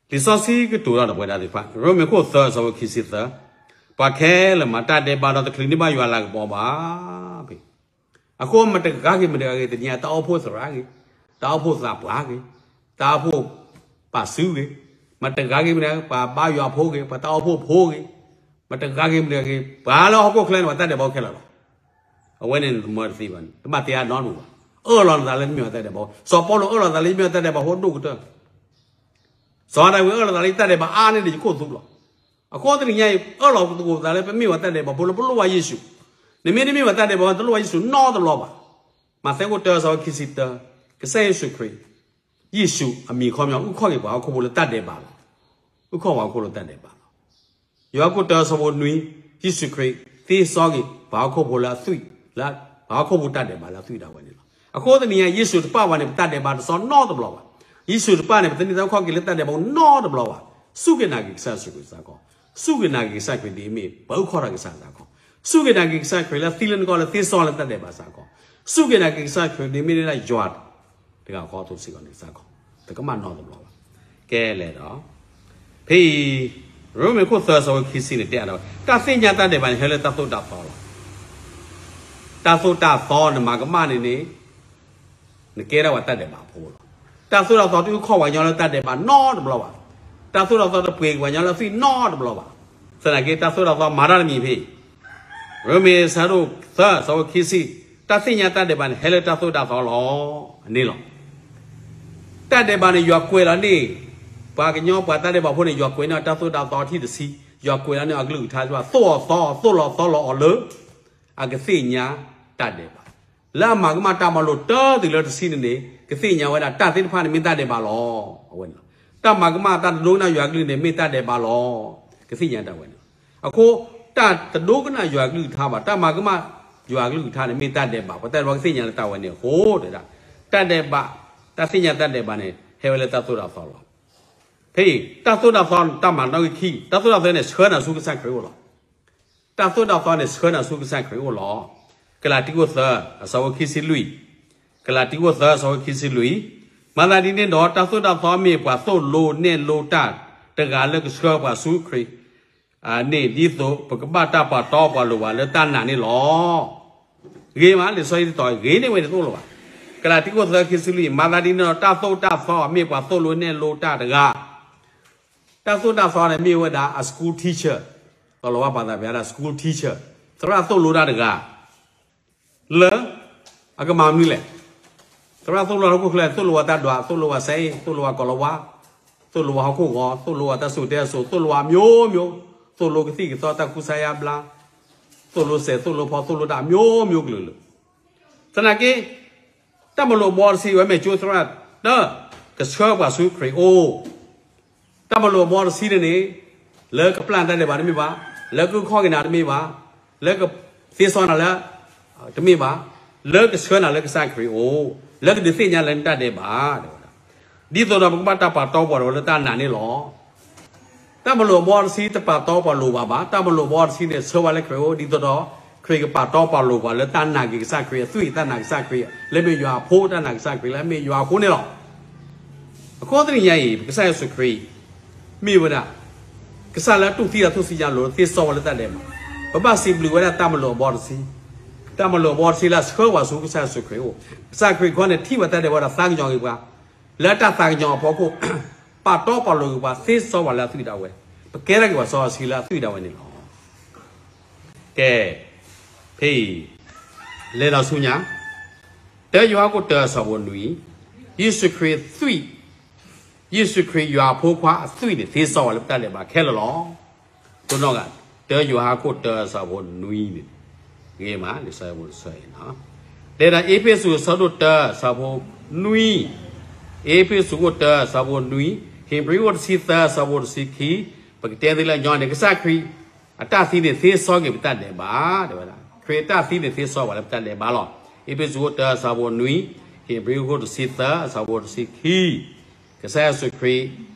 ဒီး လံာ်စီဆှံကတိၤတၢ်ဒီးပဝဲဒၣ်သ့ၣ်တဖၣ်, ရိမ့ၤခိၣ်သၢ အဆၢဖိခံဆံသၢ, ပှၤခဲလၢာ်မၤတၢ်ဒဲးဘးဒီးတချုးန့ၢ်ဘၣ်ယွၤလၤကပီၤဘၣ်. အဃိမတဂၤဂ့ၤ မတဂၤဂ့ၤ တနံၤညါ တၢ်အိၣ်ဖှိၣ်သရၣ်ဂ့ၤ, တၢ်အိၣ်ဖှိၣ်သးပှၢ်ဂ့ၤ, တၢ်အိၣ်ဖှိၣ်ပာ်စုဂ့ၤ, မတဂၤဂ့ၤမတဂၤဂ့ၤ ပှၤဘါယွၤဖိဂ့ၤ, ပှၤတၢ်အိၣ်ဖှိၣ်ဖိဂ့ၤ, မတဂၤဂ့ၤမတဂၤဂ့ၤ ပှၤလၢဟီၣ်ခိၣ်ချၢန့ၣ် ပှၤတၢ်ဒဲးဘးအိၣ်ခဲလၢာ်လီၤ. အဝဲန့ၣ်နမၤတသ့ဘၣ်န့ၣ် တဘၣ်တဲအါနီတမံၤဘၣ်. အၢၣ်လီၤနသးလၢနမ့ၢ်ပှၤတၢ်ဒဲးဘးဖိ, စီၤပီလူးအၢၣ်လီၤသးလၢယမ့ၢ်ပှၤတၢ်ဒဲးဘးဖိဒိၣ်ကတၢၢ်, စီၤဒၤဝံးအၢၣ်လီၤသးလၢယတၢ်ဒဲးဘးအါန့ၢ်ဒီးယခိၣ်သူလီၤ. အဃိတနံၤညါအံၤ အၢၣ်လီၤသကိးသးလၢပမ့ၢ်ပှၤတၢ်ဒဲးဘးဖိလၢပလိၣ်ဘၣ်ယ့ၣ်ၡူး, နမ့ၢ်တမ့ၢ်ပှၤတၢ်ဒဲးဘးဖိ တလိၣ်ဘၣ်ယ့ၣ်ၡူးနီတဘျီဘၣ်. မးသဲခိၣ်တၢ အဆၢဖိခံဆံတၢ, ကစၢ်ယ့ၣ်ၡူးခရံာ် ယ့ၣ်ၡူးအမံၤခီပညီ အုၣ်ခီၣ်က့ၤပှၤဟီၣ်ခိၣ်ဖိလၢတၢ်ဒဲးဘးလီၤ. အုၣ်ခီၣ်ပှၤဟီၣ်ခိၣ်လၢတၢ်ဒဲးဘးလီၤ. ယိၤဟၣ်ခိၣ်တၢ အဆၢဖိနွံ, ယ့ၣ်ၡူးခရံာ်သ့စီက့ၤ ပှၤဟီၣ်ခိၣ်ဖိလၢအသွံၣ်, လၢပှၤဟီၣ်ခိၣ်ဖိတၢ်ဒဲးဘးလၢအသွံၣ်ဒၣ်ဝဲန့ၣ်လီၤ. အဃိတနံၤညါ ယ့ၣ်ၡူးတပာ်ပှၤန့ၣ် ပတၢ်ဒဲးဘးတစီနီတဘျီဘၣ်. ယ့ၣ်ၡူးတပာ်န့ၣ် ပတန့ၢ်တၢ်အုၣ်ခီၣ်က့ၤလၢတၢ်ဒဲးဘးနီတဘျီဘၣ်. စူၢ်က့ၤနာ်က့ၤကစၢ်ယ့ၣ်ၡူးခရံာ်စ့ၢ်ကီး, စူၢ်က့ၤနာ်က့ၤကစၢ်ခရံာ်ဒ်အမ့ၢ် ပှၤအုၣ်ခီၣ်တၢ်ကစၢ်စ့ၢ်ကီး, စူၢ်က့ၤနာ်က့ၤကစၢ်ခရံာ်လၢအသံလၢနကီၢ်လၢသ့စီလၢတၢ်ဒဲးဘးစ့ၢ်ကီး, စူၢ်က့ၤနာ်က့ၤကစၢ်ခရံာ်ဒ်အမ့ၢ်ဒၣ်ယွၤ တဂၤဃီအသိးစ့ၢ်ကီးန့ၣ်စ့ၢ်ကီး, တကမၣ်နီတဘျီဘၣ်. ကဲလဲၣ်ဒီး, ဖဲအံၤ, ရိမ့ၤခိၣ်သၢ အဆၢဖိခံဆံန့ၣ်တဲအါဒီး တၢ်သ့ၣ်ညါတၢ်ဒဲးဘးန့ၣ် ဟဲလၢတၢ်သိၣ်တၢ်သီလီၤ. တၢ်သိၣ်တၢ်သီနမၤကမၣ်န့ၣ်န့ၣ်, နကဲဒၣ်ပှၤတၢ်ဒဲးဘးဖိလီၤ. တၢ်သိၣ်တၢ်သီတအုၣ်ခီၣ်ပှၤကညီလၢတၢ်ဒဲးဘးနီတဘျီဘၣ်. တၢ်သိၣ်တၢ်သီတပှ့ၤက့ၤပှၤကညီလၢသွံၣ်နီတဘျီဘၣ်. သနာ်က့ တၢ်သိၣ်တၢ်သီမၤတၢ်တမံၤဖဲအံၤ, ရိမ့ၤအဆၢဒိၣ်သၢ အဆၢဖိခံဆံ, တၢ်သ့ၣ်ညါတၢ်ဒဲးဘးန့ၣ် ဟဲလၢတၢ်သိၣ်တၢ်သီလီၤ. အန့ၣ်လီၤ. တၢ်ဒဲးဘးန့ၣ် ယွၤကွဲးလီၤန့ၢ် ပှၤကညီပှၤတၢ်ဒဲးဘးဖိန့ၣ် ယွၤကွဲးန့ၢ်အီၤတၢ်သိၣ်တၢ်သီထံၣ်တဆံ, ယွၤကွဲးလီၤန့ၢ်အီၤအကလုၢ်ကထါ သိၣ်အီၤသီအီၤ သိၣ်လီၤသီလီၤအီၤလၢ အကသ့ၣ်ညါတၢ်ဒဲးဘး, လၢအမၤကမၣ်တၢ်မၤလိာ်တၢ်တုၤလၢတဆံန့ၣ်န့ၣ် ကသ့ၣ်ညါဝဲဒၣ်တၢ်သ့ၣ်တဖၣ်န့ၣ်မ့ၢ်တၢ်ဒဲးဘးလီၤ. အဝဲန့ၣ်လီၤ. တၢ်မၤကမၣ်တၢ်တဒိကနၣ်ယွၤကလုၢ်န့ၣ် မ့ၢ်တၢ်ဒဲးဘးလီၤ. ကသ့ၣ်ညါတၢ်ဝဲန့ၣ်လီၤ. အဃိ, တၢ် တၢ်တဒိကနၣ်ယွၤကလုၢ်ကထါဘၣ်, တၢ်မၤကမၣ်ယွၤကလုၢ်ကထါန့ၣ် မ့ၢ်တၢ်ဒဲးဘး, ပှၤတၢ်ဒဲးဘးကသ့ၣ်ညါလၢတၢ်ဝဲန့ၣ်အဃိ, တၢ်ဒဲးဘး, တၢ်သ့ၣ်ညါတၢ်ဒဲးဘးန့ၣ် ဟဲဝဲလၢတၢ်သိၣ်တၢ်သီလီၤ. ဖဲအံၤ တၢ်သိၣ်တၢ်သီတၢ်မၤနီၣ်ဂံၢ်ခံ, တၢ်သိၣ်တၢ်သီန့ၣ် ဆှၢနၤဆူကစၢ်ခရံာ်အိၣ်လီၤ. တၢ်သိၣ်တၢ်သီန့ၣ် ဆှၢနၤဆူကစၢ်ခရံာ်အိၣ်လီၤ. ကလၤတံခိၣ်သၢ အဆၢဖိခံဆံလွံၢ်, ကလၤတံခိၣ်သၢ အဆၢဖိခံဆံလွံၢ်, မၤသးဒ်န့ၣ်ဒီး တၢ်သိၣ်တၢ်သီမ့ၢ်ပှၤသိၣ်လိနဲၣ်လိတၢ်တဂၤလၢကဆှၢပှၤဆူခရံာ် န့ၣ် ဒ်သိးပကဘၣ်တၢ်ပာ်တီပာ်လိၤပှၤလၢတၢ်နာ်န့ၣ်လီၤ. ဂ့ၤမး လံာ်စီဆှံတတီၤ ဂ့ၤန့ၢ်ဝဲန့ၣ်တအိၣ်လၢၤဘၣ်. ကလၤတံခိၣ်သၢ ခံဆံလွံၢ်, မၤသးဒ်န့ၣ်ဒီး တၢ်သိၣ်တၢ်သီမ့ၢ်ပှၤသိၣ်လိနဲၣ်လိတၢ်တဂၤ, တၢ်သိၣ်တၢ်သီန့ၣ်မ့ၢ်ဝဲဒၣ်အ school teacher, ကီၤလၤဝါပှၤသးပှၢ်ဒၣ် school teacher, သရၣ်သိၣ်လိတၢ်တဂၤ လၢ အကမၤမနုၤလဲၣ်. သရၣ်သိၣ်လိဟီၣ်ခိၣ်ချၢ သိၣ်လိဝဲတၢ်ဒွး, သိၣ်လိဝဲစဲအ့ၣ်, သိၣ်လိဝဲကီၤလၤဝါ, သိၣ်လိဝဲဟီၣ်ခိၣ်ဂီၤ, သိၣ်လိဝဲတၢ်စိၤတဲစိၤ, သိၣ်လိဝဲမျိုးမျိုး, သိၣ်လိကသံၣ်ကသီ တၢ်ကူစါယါဘျါ, သိၣ်လိစဲး သိၣ်လိဖီ သိၣ်လိတၢ်မျိုးမျိုးကလုာ်ကလုာ်. သနာ်က့ တၢ်မၤလိာ်အဘီတဆံ ဝဲမ့ၢ်ကၠိသရၣ် တၢ် ကဆှၢပှၤဆူခရံာ်အိၣ် တၢ်မၤလိာ်အဘီတဆံန့ၣ်န့ၣ် လၢကပျၢ်နၤတၢ်ဒဲးဘးတမ့ၢ်ဘၣ်, လၢကခီၣ်က့ၤနၤတမ့ၢ်ဘၣ်, လၢကသ့စီနၤလၢ တမ့ၢ်ဘၣ်, လၢကဆှၢနၤလၢကစၢ်ခရံာ်အိၣ်, လၢကဒုးသ့ၣ်ညါလၢနတၢ်ဒဲးဘး, ဒ်သိးဒီးပကဘၣ်တၢ်ပာ်တီပာ်လိၤလၢတၢ်နာ်န့ၣ်လီၤ. တၢ်မၤလိာ်အဘီတဆံတပာ်တီပာ်လိၤဘၣ်ဘၣ်, တၢ်မၤလိာ်အဘီတဆံန့ၣ် ဆှၢဝဲလၢခရံာ်အိၣ် ဒ်သိးဒီး ခရံာ်ကပာ်တီပာ်လိၤပှၤလၢတၢ်နာ်က့ၤကစၢ်ခရံာ်အသွံၣ်, တၢ်နာ်ကစၢ်ခရံာ်, လၢမ့ၢ်ယွၤအဖိ, တၢ်နာ်ကစၢ်ခရံာ်လၢမ့ၢ်ယွၤအဖိန့ၣ်လီၤ. အဃိတနံၤညါအံၤ ပကစၢ်ယ့ၣ်ၡူးခရံာ် မ့ၢ်ဝဲဒၣ် ကစၢ်လၢတူၢ်သံအထူၣ်စုညါလိၤ သ့စီဝဲလၢတၢ်ဒဲးဘး, ပဘၣ်စံးဘျုးဝဲဒၣ်တၢ်မၤလိာ်အဘီတဆံ, တၢ်မၤလိာ်အဘီတဆံလၢအဆှၢပှၤဆူကစၢ်ယ့ၣ်ၡူးခရံာ်အိၣ်, ကစၢ်ခရံာ်ခီန့ၣ် ထံၣ်ဝဲတၢ်ဒဲးဘးဒီးသးကညီၤက့ၤပှၤ, လၢတၢ်သးကညီၤအဖီခိၣ် ပာ်တီပာ်လိၤက့ၤပှၤ သ့စီပှၤလၢအသွံၣ်ဒၣ်ဝဲ, ပကဲထီၣ်က့ၤပှၤစီဆှံလၢအသွံၣ်ဒၣ်ဝဲန့ၣ်လီၤ. ကဲ, ဖဲအံၤ လဲၤဒီးဆူညါ, တၢယိၤဟၣ်ခိၣ်တၢအဆၢဖိနွံ, ယ့ၣ်ၡူးခရံာ်သွံၣ်, ယ့ၣ်ၡူးခရံာ်ယွၤအဖိခွါအသွံၣ်န့ၣ် သ့စီဝဲလၢပတၢ်ဒဲးဘးခဲလၢာ်လီၤ. တိၢ်နီၣ်ဂၤ, တၢယိၤဟၣ်ခိၣ်တၢအဆၢဖိနွံန့ၣ်, ဂ့ၤမး လံာ်စီဆှံဖိတဆၢအံၤ, လဲၤဒီးအ့းဖ့းစူးအဆၢဒိၣ်တၢအဆၢဖိနွံ, အ့းဖ့းစူးခိၣ်တၢအဆၢဖိနွံ, ဧ့ၤဘြံၤခိၣ်တဆံသၢအဆၢဖိတဆံခံ, ပကတဲသ့လၢအညီန့ၣ် ကစၢ်ခရံာ် အတၢ်သံန့ၣ် သ့စီက့ၤပတၢ်ဒဲးဘး, တဲဝဲဒၣ် ခရံာ်အတၢ်သံန့ၣ် သ့စီဝဲလၢပတၢ်ဒဲးဘးလီၤ. အ့းဖ့းစူးခိၣ်တၢအဆၢဖိနွံ, ဧ့ၤဘြံၤခိၣ်တဆံသၢအဆၢဖိတဆံခံ, ကစၢ်ယ့ၣ်ၡူးခရံာ်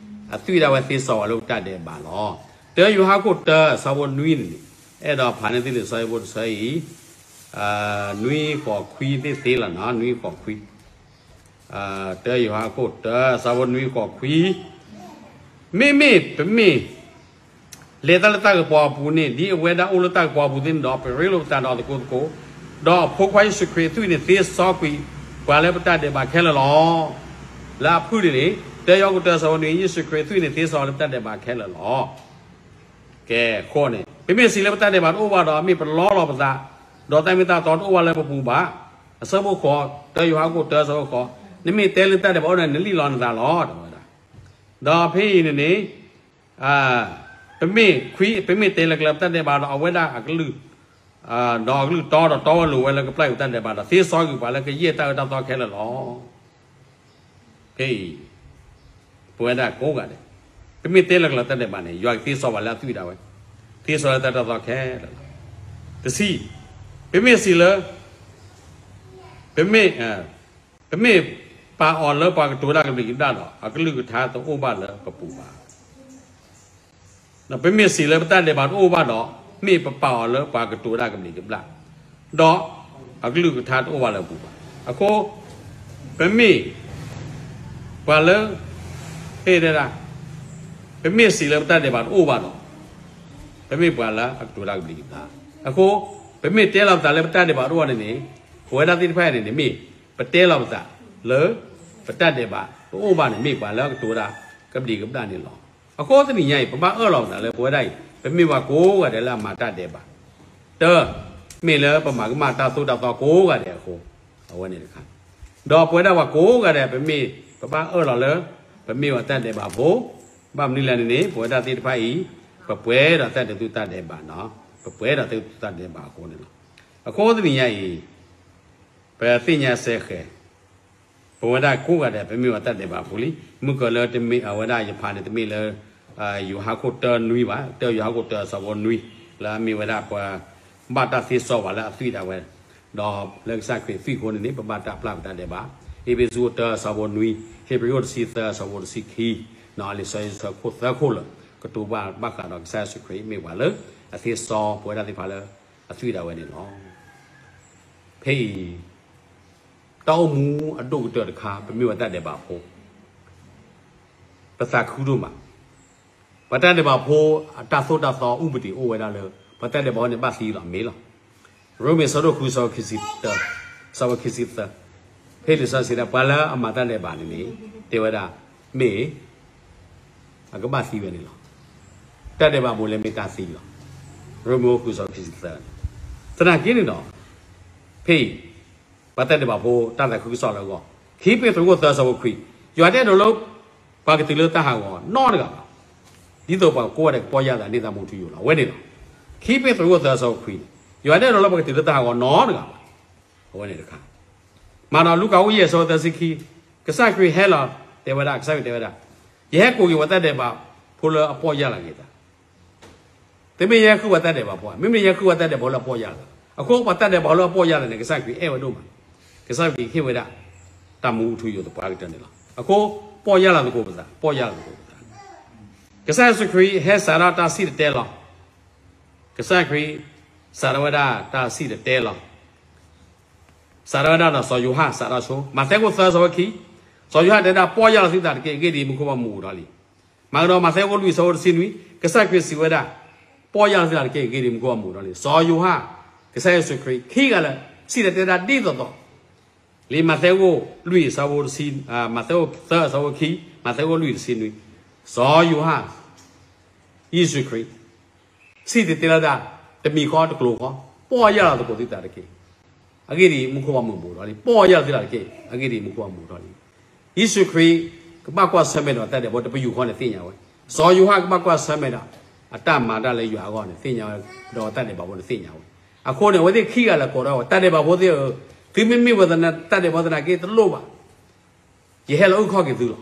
အသွံၣ်ဒၣ်ဝဲသ့စီဝဲလၢပတၢ်ဒဲးဘးလီၤ. တၢယိၤဟၣ်ခိၣ်တၢအဆၢဖိနွံန့ၣ်, အဲၣ်ဒိးဖးန့ၢ်သုလံာ်စီဆှံဖိတဆၢအံၤ, နွံဃိးခွံသ့ၣ်သ့လီၤနီၤ, နွံဃိးခွံ တၢယိၤဟၣ်ခိၣ်တၢ အဆၢဖိနွံဃိးခွံ, မ့မ့ၢ်ပမ့ၢ် လဲၤတၢ်လၢတၢ်ကပီၤအပူၤန့ၣ် ဒ်အဝဲဒၣ်အိၣ်လၢတၢ်ကပီၤအပူၤသ့ၣ်န့ၣ်ဒီး ပရ့လိာ်ပသးဒီးသကိးသကိး, ဒီးအဖိခွါယ့ၣ်ၡူးခရံာ်အသွံၣ်န့ၣ် သ့စီကွံာ်ပှၤလၢပတၢ်ဒဲးဘးခဲလၢာ်လီၤ. လၢအဖုၣ်န့ၣ်န့ၣ် တၢယိၤဟၣ်ခိၣ်တၢအဆၢဖိနွံ, ယ့ၣ်ၡူးခရံာ်အသွံၣ်န့ၣ် သ့စီလၢပတၢ်ဒဲးဘးခဲလၢာ်လီၤ. ကဲ, ဃိးန့ၣ်, ပမ့ၢ်စံးလၢပတၢ်ဒဲးဘးတအိၣ်ဘၣ်ဒီး မ့ၢ်ပလီလီၤပသး, ဒီးတၢ်မ့ၢ်တၢ်တီတအိၣ်ဘၣ်လၢပပူၤဘၣ်. အဆၢဖိဃိး, တၢယိၤဟၣ်ခိၣ်တၢအဆၢဖိဃိး, နမ့ၢ်တဲလၢတၢ်ဒဲးဘးအိၣ်န့ၣ် နလံၣ်လီၤနသးလီၤ, တဲဝဲဒၣ်. ဒီးဖဲအံၤန့ၣ်န့ၣ်, ပမ့ၢ်ခွံ, ပမ့ၢ်တဲလၢကျဲပတၢ်ဒဲးဘးဒီး အဝဲဒၣ်အကလုၢ်, ဒီးအကလုၢ်တီဒီးတီဝဲလိၤဝဲလၢကပျၢ်က့ၤပတၢ်ဒဲးဘးဒီး သ့စီကွံာ်ပှၤလၢကယဲၢ်တၢ်အၢတၢ်သီခဲလၢာ်လီၤ. ဖဲအံၤ, ပဝဲဒၣ်ကိးဂၤဒဲး, ပမ့ၢ်တဲလၢကျဲတၢ်ဒဲးဘးန့ၣ် ယွၤကသ့စီဝဲလၢအသွံၣ်ဒၣ်ဝဲ, သ့စီလၢတၢ်အၢတၢ်သီခဲလၢာ်လီၤ. တဆံ, ပမ့ၢ်စံးလၢ ပမ့ၢ်, ပမ့ၢ်ပာ်အီၤလၢပှၤကတိၤတၢ်ကဘျံးကဘျၣ်ဒီး အကလုၢ်ကထါတအိၣ်ဘၣ်လၢပပူၤဘၣ်. ပမ့ၢ်စံးလၢပတၢ်ဒဲးဘးတအိၣ်ဘၣ်ဒီး မ့ၢ်ပပာ်အီၤလၢပှၤကတိၤတၢ်ကဘျံးကဘျၣ်, ဒီးအကလုၢ်ကထါတအိၣ်ဘၣ်လၢပပူၤဘၣ်. အဃိ, ပမ့ၢ်ပှၤလၢ, ဟ့ၣ်ဒဲဒၣ်, ပမ့ၢ်စံးလၢပတၢ်ဒဲးဘးတအိၣ်ဘၣ်ဒီး ပမ့ၢ်ပှၤလၢအကတိၤတၢ်ကဘျံးကဘျၣ်. အဃိ, ပမ့ၢ်တဲလီၤပသးလၢပတၢ်ဒဲးဘးတအိၣ်ဘၣ်န့ၣ်န့ၣ်, ပဝဲဒၣ်သ့ၣ်တဖၣ်အံၤန့ၣ်န့ၣ် မ့ၢ်ပတဲလီၤပသးလၢ ပတၢ်ဒဲးဘးတအိၣ်ဘၣ်န့ၣ် မ့ၢ်ပှၤလၢအကတိၤတၢ်ကဘျံးကဘျၣ်န့ၣ်လီၤ. အဃိတနံၤညါအံၤ ပဘၣ်အၢၣ်လီၤပသးလၢပဝဲဒၣ်အံၤ ပမ့ၢ်ပှၤကိးဂၤဒဲးလၢအမၤတၢ်ဒဲးဘး, တၢ်, မ့ၢ်လၢပမၤကမၣ်တၢ်သိၣ်တၢ်သီကိးဂၤဒဲးအဃိ, အဝဲန့ၣ်တခါ, ဒီးပဝဲဒၣ်ပှၤကိးဂၤဒဲး ပမ့ၢ်, ပဘၣ်အၢၣ်လီၤလၢ ပမ့ၢ်ပှၤတၢ်ဒဲးဘးဖိ, ဘၣ်မနုၤလဲၣ်န့ၣ်န့ၣ် ပဝဲဒၣ်သ့ၣ်တဖၣ်အံၤ ပပှဲၤဒီးတၢ်ဒဲးသူၣ်တၢ်ဒဲးဘးနီၤ, ပပှဲၤဒီးတၢ်ဒဲးသူၣ်တၢ်ဒဲးဘးအဃိန့ၣ်လီၤ. အဃိတနံၤညါအံၤ ပသ့ၣ်ညါစဲဃဲၤ, ပဝဲဒၣ်ကိးဂၤဒဲး ပမ့ၢ်ပှၤတၢ်ဒဲးဘးဖိလံ, မုၢ်ကၢၤလၢတမ့ၢ်အဝဲဒၣ်ယဖးန့ၣ် တမ့ၢ်လၢ ယိၤဟၣ်ခိၣ်တၢနွံဘၣ်, တၢယိၤဟၣ်ခိၣ်တၢအဆၢဖိနွံ, လၢအမ့ၢ်ဝဲဒၣ်ပှၤ ဘၣ်တၢ်သ့စီဝဲလၢအသွံၣ်ဒၣ်ဝဲ, ဒီးလၢကစၢ်ခရံာ်သွံၣ်အဃိန့ၣ်န့ၣ် ပဘၣ်တၢ်ပျၢ်ပတၢ်ဒဲးဘး, အ့းဖ့းစူးတၢ အဆၢဖိနွံ, ဟ့းဘြံၤတဆံသၢ အဆၢဖိတဆံခံ, လံာ်စီဆှံအခိၣ်သၢခိၣ်လၢ ကတိၤဘၣ်ဘၣ်ဃးဒီးကစၢ်ယ့ၣ်ၡူးခရံာ် မ့ၢ်ပှၤလၢအသ့စီပဝဲဒၣ်သ့ၣ်တဖၣ်လၢအသွံၣ်ဒၣ်ဝဲန့ၣ်လီၤ. ဖဲအံၤ တၢ်အိၣ်မူအဒိၣ်ကတၢၢ်တခါ ပမ့ၢ်ပှၤတၢ်ဒဲးဘးဖိ ပသးခုဒိၣ်မး, ပှၤတၢ်ဒဲးဘးဖိအတၢ်သိၣ်တၢ်သီ အူပတံးအိၣ်ဝဲဒၣ်လၢ ပှၤတၢ်ဒဲးဘးဖိန့ၣ် ဘၣ်သံလီၤ မ့ၢ်လီၤ. ရိမ့ၤအဆၢဒိၣ်ဃု အဆၢဖိခံဆံသၢ, အဆၢဖိခံဆံသၢ, ဖဲလံာ်စီဆှံတဲ ပှၤလၢအမၤတၢ်ဒဲးဘးန့ၣ်န့ၣ် တဲဝဲဒၣ် မ့ၢ် အကဘၣ်သံဝဲန့ၣ်လီၤ. တၢ်ဒဲးဘးဖိလၢမ့ၢ်တၢ်သံလီၤ. ရိမ့ၤအဆၢဒိၣ်ဃု အဆၢဖိခံဆံသၢ, သနာ်က့န့ၣ်ဒီး ဖဲအံၤ ပှၤတၢ်ဒဲးဘးဖိတၢ်သးခုကစီၣ်လၢအဂီၢ်, ခံပ့းတရူးအခိၣ်သၢ အဆၢဖိခွံ, ယွၤတအဲၣ်ဒိးလၢ ပှၤကတုၤလၢတၢ်ဟးဂီၤနီတဂၤဘၣ်, ဒ်သိးပှၤကိးဂၤဒဲးကပီၢ်ယၢ်လီၤသးန့ၢ်တၢ်မူထူယိာ်လီၤ. အဝဲန့ၣ်လီၤ. ခံပ့းတရူးအခိၣ်သၢ အဆၢဖိခွံ, ယွၤတအဲၣ်ဒိးလၢပှၤကတုၤလၢတၢ်ဟးဂီၤနီတဂၤဘၣ်. အဝဲန့ၣ်တခါ မၤဒီးလူၤကၣ်အခိၣ်ယဲၢ် အဆၢဖိသၢဆံခံ, ကစၢ်ခရံာ်ဟဲလီၤတဲဝဲဒၣ်, ကစၢ်ခရံာ်တဲဝဲဒၣ်, ယဟဲကိးက့ၤပှၤတၢ်ဒဲးဘးဖိလၢအပီၢ်ယၢ်လီၤက့ၤသး တမ့ၢ်ယဟဲဃုပှၤတၢ်ဒဲးဘးဖိဧါ, မ့မ့ၢ်ယဟဲဃုပှၤတၢ်ဒဲးဘးဖိလၢအပီၢ်ယၢ်လီၤသး. အဃိပှၤတၢ်ဒဲးဘးဖိလၢအပီၢ်ယၢ်လီၤန့ၣ် ကစၢ်ခရံာ်အဲၣ်ဝဲဒိၣ်မး, ကစၢ်ခရံာ်ဟ့ၣ်ဝဲဒၣ် တၢ်မူထူယိာ်သပှၢ်ကတၢၢ်န့ၣ်လီၤ. အဃိ ပီၢ်ယၢ်လီၤသကိးပသး, ပီၢ်ယၢ်လီၤသကိးပသး, ကစၢ်ယ့ၣ်ၡူးခရံာ်ဟဲစးထီၣ်တၢ်စံၣ်တဲၤတဲလီၤ. ကစၢ်ခရံာ် စးထီၣ်ဝဲဒၣ်တၢ်စံၣ်တဲၤတဲလီၤ. စးထီၣ်ဝဲဒၣ်ဒီးစီၤယိၤဟၣ်စးထီၣ်ဆိ, မးသဲအခိၣ်သၢ အဆၢဖိခံ, စီၤယိၤဟၣ်တဲဒၣ် ပီၢ်ယၢ်လီၤသုသးတက့ၢ်, အဂ့ၢ်ဒ်အံၤ မူခိၣ်ဘီမုၢ်အိၣ်ဒီးလံ. မၤကဒီး မးသဲအခိၣ်လွံၢ် အဆၢဖိတဆံနွံ, ကစၢ်ခရံာ်စံးဝဲဒၣ်, ပီၢ်ယၢ်လီၤသုသးတက့ၢ်, အဂ့ၢ်ဒ်အံၤ မူခိၣ်ဘီမုၢ်အိၣ်ဒီးလံ. စီၤယိၤဟၣ်, ကစၢ်ယ့ၣ်ၡူးခရံာ် ခံဂၤလၢာ် စံၣ်တဲၤတဲဒၣ်ဒ်သိးသိး, လံာ်မးသဲအခိၣ်လွံၢ် အဆၢဖိတဆံ, မးသဲအခိၣ်သၢ အဆၢဖိခံ, မးသဲအခိၣ်လွံၢ်တဆံနွံ, စီၤယိၤဟၣ် ယ့ၣ်ၡူးခရံာ် စံၣ်တဲၤတဲလီၤဒၣ် တမံၤဃီတကျိၤဃီ, ပီၢ်ယၢ်လီၤသကိးသုသးတက့ၢ်, အဂ့ၢ်ဒ်အံၤ မူခိၣ်ဘီမုၢ်အိၣ်ဒီးလံ. ပီၢ်ယၢ်လီၤသုသးတက့ၢ်, အဂ့ၢ်ဒ်အံၤ မူခိၣ်ဘီမုၢ်အိၣ်ဒီးလံ. ယ့ၣ်ၡူးခရံာ် ကဘၣ်ကွၢ်ဆၢၣ်မဲာ်ဒီးတၢ်ဒဲးဘးဖိတပယူာ်ဃီန့ၣ်သ့ၣ်ညါဝဲ, စီၤယိၤဟၣ်ကဘၣ်ကွၢ်ဆၢၣ်မဲာ်ဒီး အတၢ်မၤတၢ်လၢယွၤအဂီၢ်န့ၣ် သ့ၣ်ညါဝဲ, ဒီးတၢ်ဒဲးဘးဖိန့ၣ်သ့ၣ်ညါဝဲ. အဃိန့ၣ် အဝဲသ့ၣ်ခံဂၤလၢာ်ကိးဒီး တၢ်ဒဲးဘးဖိသ့ၣ်ဧၢ, သုမ့မ့ၢ်ပှၤတၢ်ဒဲးဘးသနာ်က့တလိၣ်ဘၣ် ယဟဲလီၤအုၣ်ခီၣ်က့ၤသုလီၤ.